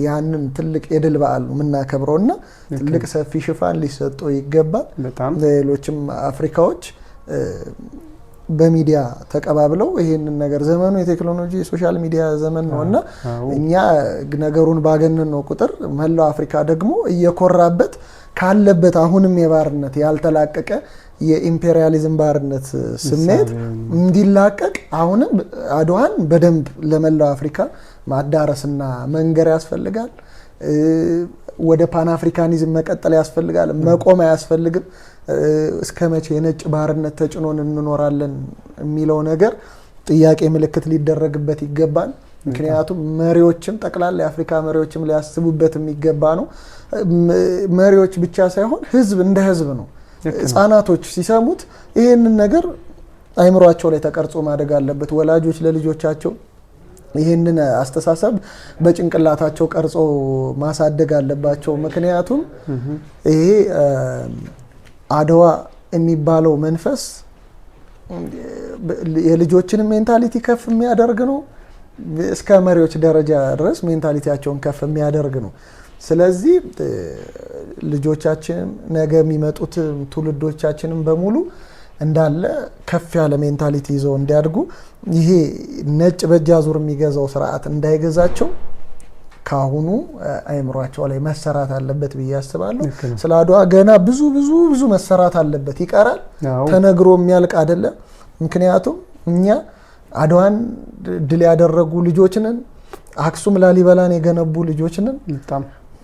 ያንን ትልቅ የድል በዓል ነው የምናከብረው እና ትልቅ ሰፊ ሽፋን ሊሰጠው ይገባል። ሌሎችም አፍሪካዎች በሚዲያ ተቀባብለው ይሄንን ነገር፣ ዘመኑ የቴክኖሎጂ የ social media ዘመን ነው እና እኛ ነገሩን ባገነን ነው ቁጥር መላው አፍሪካ ደግሞ እየኮራበት ካለበት አሁንም የባርነት ያልተላቀቀ የኢምፔሪያሊዝም ባርነት ስሜት እንዲላቀቅ አሁንም አድዋን በደንብ ለመላው አፍሪካ ማዳረስና መንገር ያስፈልጋል። ወደ ፓን አፍሪካኒዝም መቀጠል ያስፈልጋል። መቆም አያስፈልግም። እስከ መቼ የነጭ ባርነት ተጭኖን እንኖራለን የሚለው ነገር ጥያቄ ምልክት ሊደረግበት ይገባል። ምክንያቱም መሪዎችም ጠቅላላ የአፍሪካ መሪዎችም ሊያስቡበት የሚገባ ነው። መሪዎች ብቻ ሳይሆን ህዝብ እንደ ህዝብ ነው። ህጻናቶች ሲሰሙት ይህንን ነገር አይምሯቸው ላይ ተቀርጾ ማደግ አለበት። ወላጆች ለልጆቻቸው ይህንን አስተሳሰብ በጭንቅላታቸው ቀርጾ ማሳደግ አለባቸው። ምክንያቱም ይሄ አድዋ የሚባለው መንፈስ የልጆችንም mentality ከፍ የሚያደርግ ነው። እስከ መሪዎች ደረጃ ድረስ mentality ያቸውን ከፍ የሚያደርግ ነው። ስለዚህ ልጆቻችንም ነገ የሚመጡት ትውልዶቻችንም በሙሉ እንዳለ ከፍ ያለ mentality ይዘው እንዲያድጉ ይሄ ነጭ በእጅ አዙር የሚገዛው ስርዓት እንዳይገዛቸው ከአሁኑ አይምሯቸው ላይ መሰራት አለበት ብዬ አስባለሁ። ስለ አድዋ ገና ብዙ ብዙ ብዙ መሰራት አለበት፣ ይቀራል። ተነግሮ የሚያልቅ አይደለም። ምክንያቱም እኛ አድዋን ድል ያደረጉ ልጆች ነን። አክሱም ላሊበላን የገነቡ ልጆች ነን።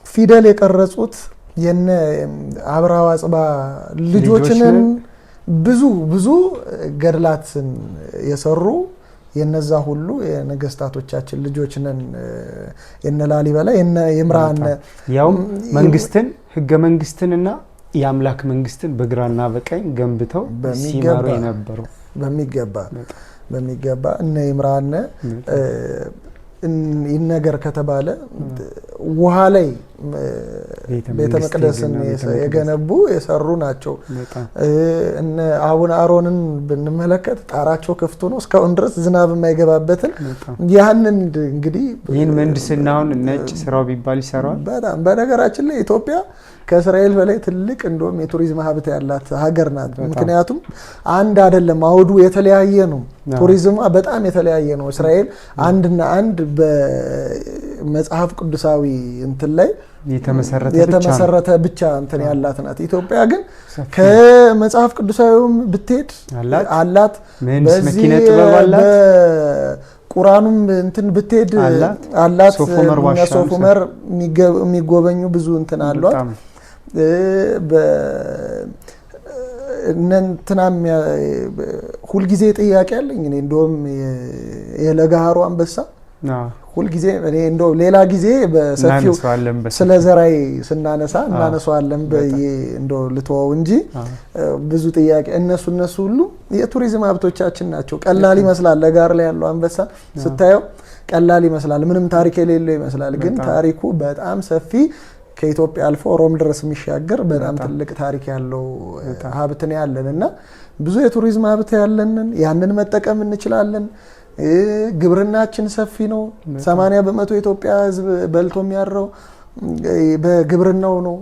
ፊደል የቀረጹት የነ አብርሃ ወአጽብሃ ልጆች ነን። ብዙ ብዙ ገድላትን የሰሩ የነዛ ሁሉ የነገስታቶቻችን ልጆች ነን። የነ ላሊበላ የነ ይምርሃነ
ያውም መንግስትን ህገ መንግስትንና የአምላክ መንግስትን በግራና በቀኝ ገንብተው ሲመሩ የነበሩ
በሚገባ እነ ይምርሃነ ይነገር ከተባለ ውሃ ላይ ቤተ መቅደስን የገነቡ የሰሩ ናቸው። እነ አቡነ አሮንን ብንመለከት ጣራቸው ክፍት ነው እስካሁን ድረስ ዝናብ የማይገባበትን ያንን እንግዲህ
ይህን ምህንድስናውን ነጭ ስራው ቢባል ይሰራዋል።
በጣም በነገራችን ላይ ኢትዮጵያ ከእስራኤል በላይ ትልቅ እንደውም የቱሪዝም ሀብት ያላት ሀገር ናት። ምክንያቱም አንድ አይደለም፣ አውዱ የተለያየ ነው። ቱሪዝሟ በጣም የተለያየ ነው። እስራኤል አንድና አንድ በመጽሐፍ ቅዱሳዊ እንትን ላይ የተመሰረተ ብቻ እንትን ያላት ናት። ኢትዮጵያ ግን ከመጽሐፍ ቅዱሳዊውም ብትሄድ አላት፣
በዚህ
ቁራኑም እንትን ብትሄድ አላት። ሶፍ ዑመር የሚጎበኙ ብዙ እንትን አሏት። እንትናም ሁልጊዜ ጥያቄ አለኝ እኔ እንደውም የለገሃሩ አንበሳ ሁልጊዜ እኔ እንደው ሌላ ጊዜ በሰፊው ስለ ዘራይ ስናነሳ እናነሳዋለን ብዬ እንደው ልተወው እንጂ ብዙ ጥያቄ እነሱ ሁሉ የቱሪዝም ሀብቶቻችን ናቸው። ቀላል ይመስላል። ለጋር ላይ ያለው አንበሳ ስታየው ቀላል ይመስላል፣ ምንም ታሪክ የሌለው ይመስላል። ግን ታሪኩ በጣም ሰፊ ከኢትዮጵያ አልፎ ሮም ድረስ የሚሻገር በጣም ትልቅ ታሪክ ያለው ሀብት ነው ያለን እና ብዙ የቱሪዝም ሀብት ያለንን ያንን መጠቀም እንችላለን። ግብርናችን ሰፊ ነው። 80% የኢትዮጵያ ሕዝብ በልቶ የሚያድረው በግብርናው ነው።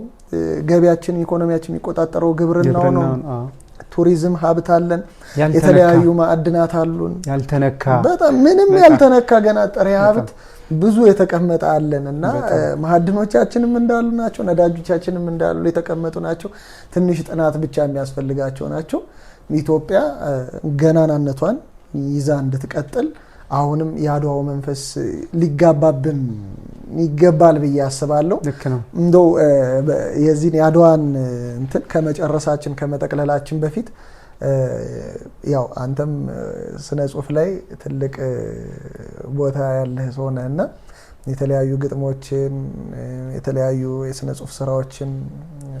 ገቢያችን፣ ኢኮኖሚያችን የሚቆጣጠረው ግብርናው ነው። ቱሪዝም ሀብት አለን። የተለያዩ ማዕድናት አሉን።
ያልተነካ
በጣም ምንም ያልተነካ ገና ጥሬ ሀብት ብዙ የተቀመጠ አለን እና ማዕድኖቻችንም እንዳሉ ናቸው። ነዳጆቻችንም እንዳሉ የተቀመጡ ናቸው። ትንሽ ጥናት ብቻ የሚያስፈልጋቸው ናቸው። ኢትዮጵያ ገናናነቷን ይዛ እንድትቀጥል አሁንም የአድዋው መንፈስ ሊጋባብን ይገባል ብዬ አስባለሁ። እንደው የዚህን የአድዋን እንትን ከመጨረሳችን ከመጠቅለላችን በፊት ያው አንተም ስነ ጽሁፍ ላይ ትልቅ ቦታ ያለህ ሰው ነህ እና የተለያዩ ግጥሞችን፣ የተለያዩ የስነ ጽሁፍ ስራዎችን፣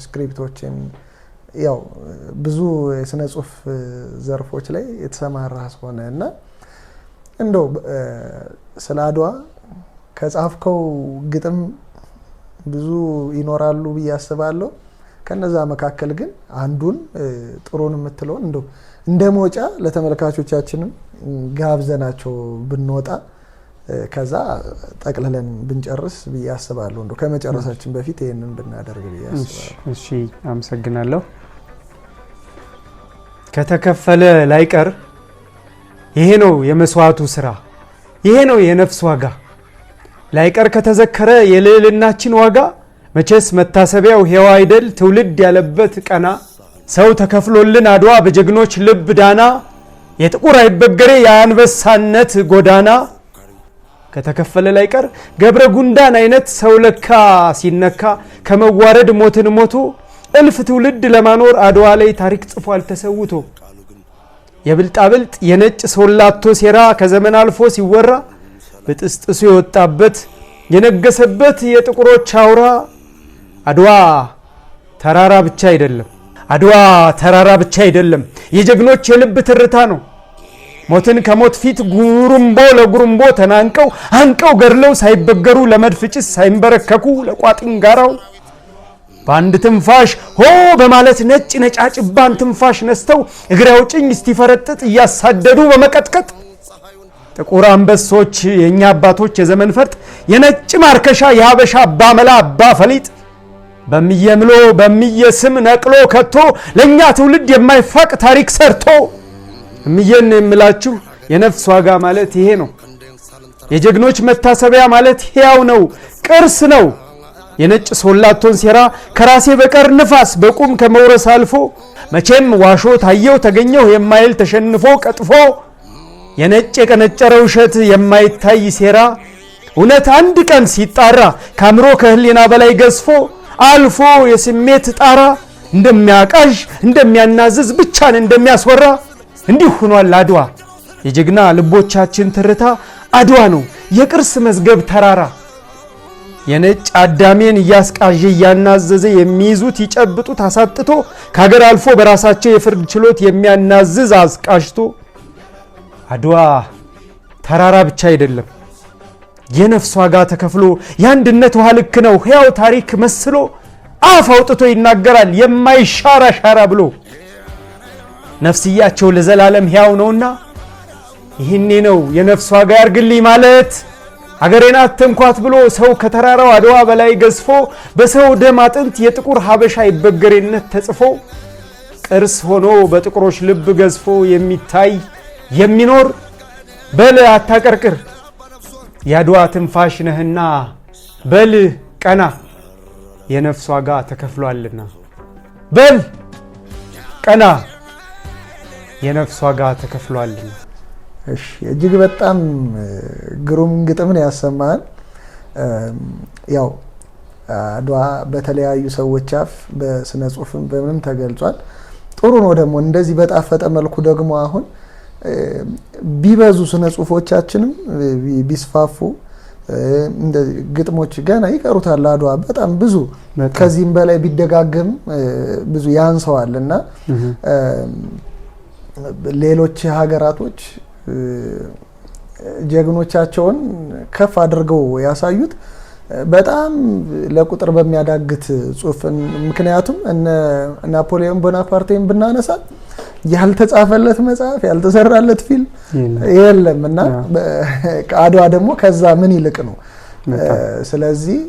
script ኦችን ያው ብዙ የስነ ጽሁፍ ዘርፎች ላይ የተሰማራህ ሰው ነህ እና እንደው ስለ አድዋ ከጻፍከው ግጥም ብዙ ይኖራሉ ብዬ አስባለሁ። ከነዛ መካከል ግን አንዱን ጥሩን የምትለውን እንደው እንደ መውጫ ለተመልካቾቻችንም ጋብዘናቸው ብንወጣ ከዛ ጠቅልለን ብንጨርስ ብዬ አስባለሁ። እንደው ከመጨረሳችን በፊት ይህንን ብናደርግ ብዬ አስባለሁ።
እሺ፣ አመሰግናለሁ። ከተከፈለ ላይቀር ይሄ ነው የመስዋዕቱ ስራ፣ ይሄ ነው የነፍስ ዋጋ። ላይቀር ከተዘከረ የልዕልናችን ዋጋ መቼስ መታሰቢያው ሕያው አይደል ትውልድ ያለበት ቀና። ሰው ተከፍሎልን አድዋ በጀግኖች ልብ ዳና። የጥቁር አይበገሬ የአንበሳነት ጎዳና ከተከፈለ ላይ ቀር ገብረ ጉንዳን አይነት ሰው ለካ ሲነካ ከመዋረድ ሞትን ሞቶ እልፍ ትውልድ ለማኖር አድዋ ላይ ታሪክ ጽፏል ተሰውቶ። የብልጣብልጥ የነጭ ሶላቶ ሴራ ከዘመን አልፎ ሲወራ ብጥስጥሱ የወጣበት የነገሰበት የጥቁሮች አውራ አድዋ ተራራ ብቻ አይደለም። አድዋ ተራራ ብቻ አይደለም፣ የጀግኖች የልብ ትርታ ነው። ሞትን ከሞት ፊት ጉሩምቦ ለጉሩምቦ ተናንቀው አንቀው ገድለው ሳይበገሩ ለመድፍ ጭስ ሳይንበረከኩ ለቋጥኝ ጋራው በአንድ ትንፋሽ ሆ በማለት ነጭ ነጫጭባን ትንፋሽ ነስተው እግሬ አውጭኝ እስቲፈረጥጥ እያሳደዱ በመቀጥቀጥ ጥቁር አንበሶች የእኛ አባቶች የዘመን ፈርጥ የነጭ ማርከሻ የሀበሻ አባመላ አባ ፈሊጥ በሚየምሎ በሚየስም ነቅሎ ከቶ ለእኛ ትውልድ የማይፋቅ ታሪክ ሰርቶ እምዬን የምላችሁ የነፍስ ዋጋ ማለት ይሄ ነው። የጀግኖች መታሰቢያ ማለት ሕያው ነው፣ ቅርስ ነው። የነጭ ሶላቶን ሴራ ከራሴ በቀር ንፋስ በቁም ከመውረስ አልፎ መቼም ዋሾ ታየው ተገኘው የማይል ተሸንፎ ቀጥፎ የነጭ የቀነጨረ ውሸት የማይታይ ሴራ እውነት አንድ ቀን ሲጣራ ከአእምሮ ከህሊና በላይ ገዝፎ አልፎ የስሜት ጣራ እንደሚያቃዥ እንደሚያናዝዝ ብቻን እንደሚያስወራ እንዲህ ሆኗል አድዋ። የጀግና ልቦቻችን ትርታ አድዋ ነው የቅርስ መዝገብ ተራራ። የነጭ አዳሜን እያስቃዠ እያናዘዘ የሚይዙት ይጨብጡት አሳጥቶ ከሀገር አልፎ በራሳቸው የፍርድ ችሎት የሚያናዝዝ አስቃዥቶ አድዋ ተራራ ብቻ አይደለም የነፍስ ዋጋ ተከፍሎ የአንድነት ውሃ ልክ ነው ሕያው ታሪክ መስሎ አፍ አውጥቶ ይናገራል የማይሻር አሻራ ብሎ። ነፍስያቸው ለዘላለም ሕያው ነውና ይህኔ ነው የነፍስ ዋጋ ያርግልኝ ማለት ሀገሬን አትንኳት ብሎ ሰው ከተራራው አድዋ በላይ ገዝፎ በሰው ደም አጥንት የጥቁር ሀበሻ ይበገሬነት ተጽፎ ቅርስ ሆኖ በጥቁሮች ልብ ገዝፎ የሚታይ የሚኖር በል አታቀርቅር የአድዋ ትንፋሽ ነህና በል ቀና የነፍስ ዋጋ ተከፍሏልና በል ቀና የነፍስ ዋጋ ተከፍሏልና።
እሺ፣ እጅግ በጣም ግሩም ግጥም ነው ያሰማን። ያው አድዋ በተለያዩ ሰዎች አፍ በስነ ጽሁፍም በምንም ተገልጿል። ጥሩ ነው ደግሞ እንደዚህ በጣፈጠ መልኩ ደግሞ አሁን ቢበዙ ስነ ጽሁፎቻችንም ቢስፋፉ ግጥሞች ገና ይቀሩታል። አድዋ በጣም ብዙ ከዚህም በላይ ቢደጋገም ብዙ ያንሰዋል እና ሌሎች ሀገራቶች ጀግኖቻቸውን ከፍ አድርገው ያሳዩት በጣም ለቁጥር በሚያዳግት ጽሁፍ። ምክንያቱም እነ ናፖሊዮን ቦናፓርቴን ብናነሳ ያልተጻፈለት መጽሐፍ ያልተሰራለት ፊልም የለም እና አድዋ ደግሞ ከዛ ምን ይልቅ ነው። ስለዚህ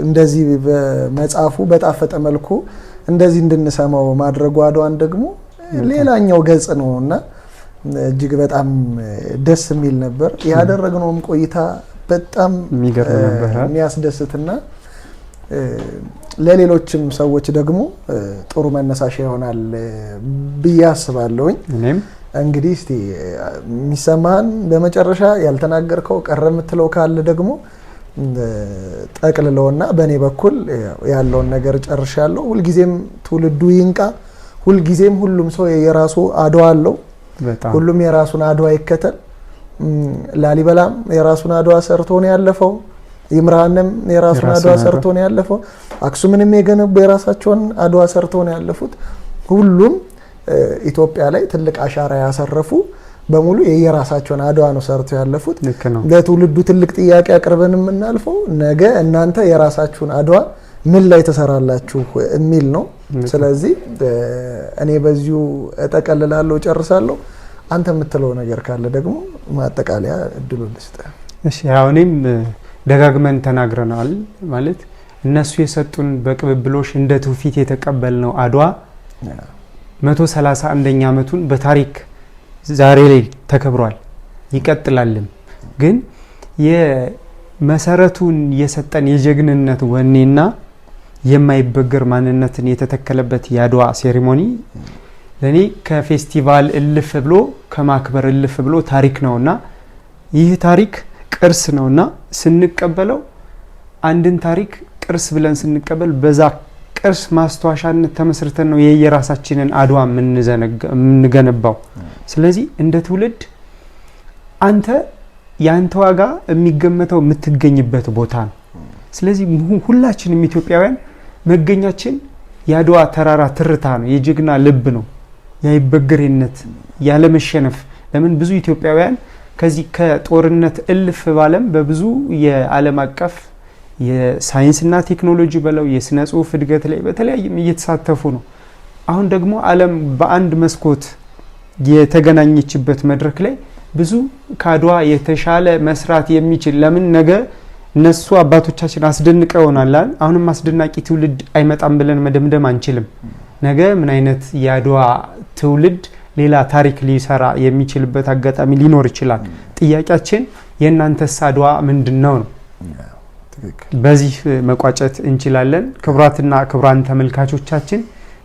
እንደዚህ በመጽሐፉ በጣፈጠ መልኩ እንደዚህ እንድንሰማው ማድረጉ አድዋን ደግሞ ሌላኛው ገጽ ነው እና እጅግ በጣም ደስ የሚል ነበር። ያደረግነውም ቆይታ በጣም የሚያስደስትና ለሌሎችም ሰዎች ደግሞ ጥሩ መነሳሻ ይሆናል ብዬ አስባለሁኝ። እንግዲህ እስቲ የሚሰማህን በመጨረሻ ያልተናገርከው ቀረ የምትለው ካለ ደግሞ ጠቅልለውና በእኔ በኩል ያለውን ነገር ጨርሻለሁ። ሁልጊዜም ትውልዱ ይንቃ። ሁልጊዜም ሁሉም ሰው የራሱ አድዋ አለው። ሁሉም የራሱን አድዋ ይከተል። ላሊበላም የራሱን አድዋ ሰርቶ ነው ያለፈው። ይምርሃንም የራሱን አድዋ ሰርቶ ነው ያለፈው። አክሱምንም የገነቡ የራሳቸውን አድዋ ሰርቶ ነው ያለፉት። ሁሉም ኢትዮጵያ ላይ ትልቅ አሻራ ያሰረፉ በሙሉ የየራሳቸውን አድዋ ነው ሰርተው ያለፉት። ለትውልዱ ትልቅ ጥያቄ አቅርበን የምናልፈው ነገ እናንተ የራሳችሁን አድዋ ምን ላይ ትሰራላችሁ የሚል ነው። ስለዚህ እኔ በዚሁ እጠቀልላለሁ፣ ጨርሳለሁ። አንተ የምትለው ነገር ካለ ደግሞ ማጠቃለያ እድሉን ልስጥህ።
እሺ፣ ያው እኔም ደጋግመን ተናግረናል። ማለት እነሱ የሰጡን በቅብብሎሽ እንደ ትውፊት የተቀበልነው አድዋ 131ኛ ዓመቱን በታሪክ ዛሬ ላይ ተከብሯል፣ ይቀጥላልም። ግን የመሰረቱን የሰጠን የጀግንነት ወኔና የማይበገር ማንነትን የተተከለበት የአድዋ ceremony ለእኔ ከፌስቲቫል እልፍ ብሎ፣ ከማክበር እልፍ ብሎ ታሪክ ነውና፣ ይህ ታሪክ ቅርስ ነውና ስንቀበለው፣ አንድን ታሪክ ቅርስ ብለን ስንቀበል በዛ ቅርስ ማስታወሻነት ተመስርተን ነው የየራሳችንን አድዋ የምንገነባው። ስለዚህ እንደ ትውልድ አንተ የአንተ ዋጋ የሚገመተው የምትገኝበት ቦታ ነው። ስለዚህ ሁላችንም ኢትዮጵያውያን መገኛችን የአድዋ ተራራ ትርታ ነው፣ የጀግና ልብ ነው፣ የአይበገሬነት፣ ያለመሸነፍ። ለምን ብዙ ኢትዮጵያውያን ከዚህ ከጦርነት እልፍ ባለም በብዙ የዓለም አቀፍ የሳይንስና ቴክኖሎጂ በለው የስነ ጽሁፍ እድገት ላይ በተለያይም እየተሳተፉ ነው። አሁን ደግሞ ዓለም በአንድ መስኮት የተገናኘችበት መድረክ ላይ ብዙ ከአድዋ የተሻለ መስራት የሚችል፣ ለምን ነገ እነሱ አባቶቻችን አስደንቀውናል። አሁንም አስደናቂ ትውልድ አይመጣም ብለን መደምደም አንችልም። ነገ ምን አይነት የአድዋ ትውልድ ሌላ ታሪክ ሊሰራ የሚችልበት አጋጣሚ ሊኖር ይችላል። ጥያቄያችን የእናንተስ አድዋ ምንድን ነው ነው። በዚህ መቋጨት እንችላለን። ክቡራትና ክቡራን ተመልካቾቻችን፣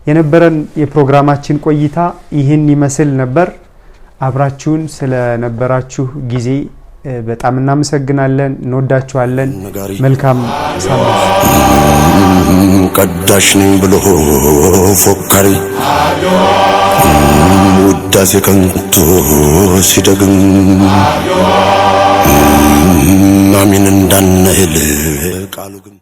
የነበረን የፕሮግራማችን ቆይታ ይህን ይመስል ነበር። አብራችሁን ስለነበራችሁ ጊዜ በጣም እናመሰግናለን። እንወዳችኋለን። መልካም ሳምንት።
ቀዳሽ ነኝ ብሎ ፎካሪ፣ ውዳሴ ከንቱ ሲደግም፣ አሜን እንዳንል ቃሉ ግን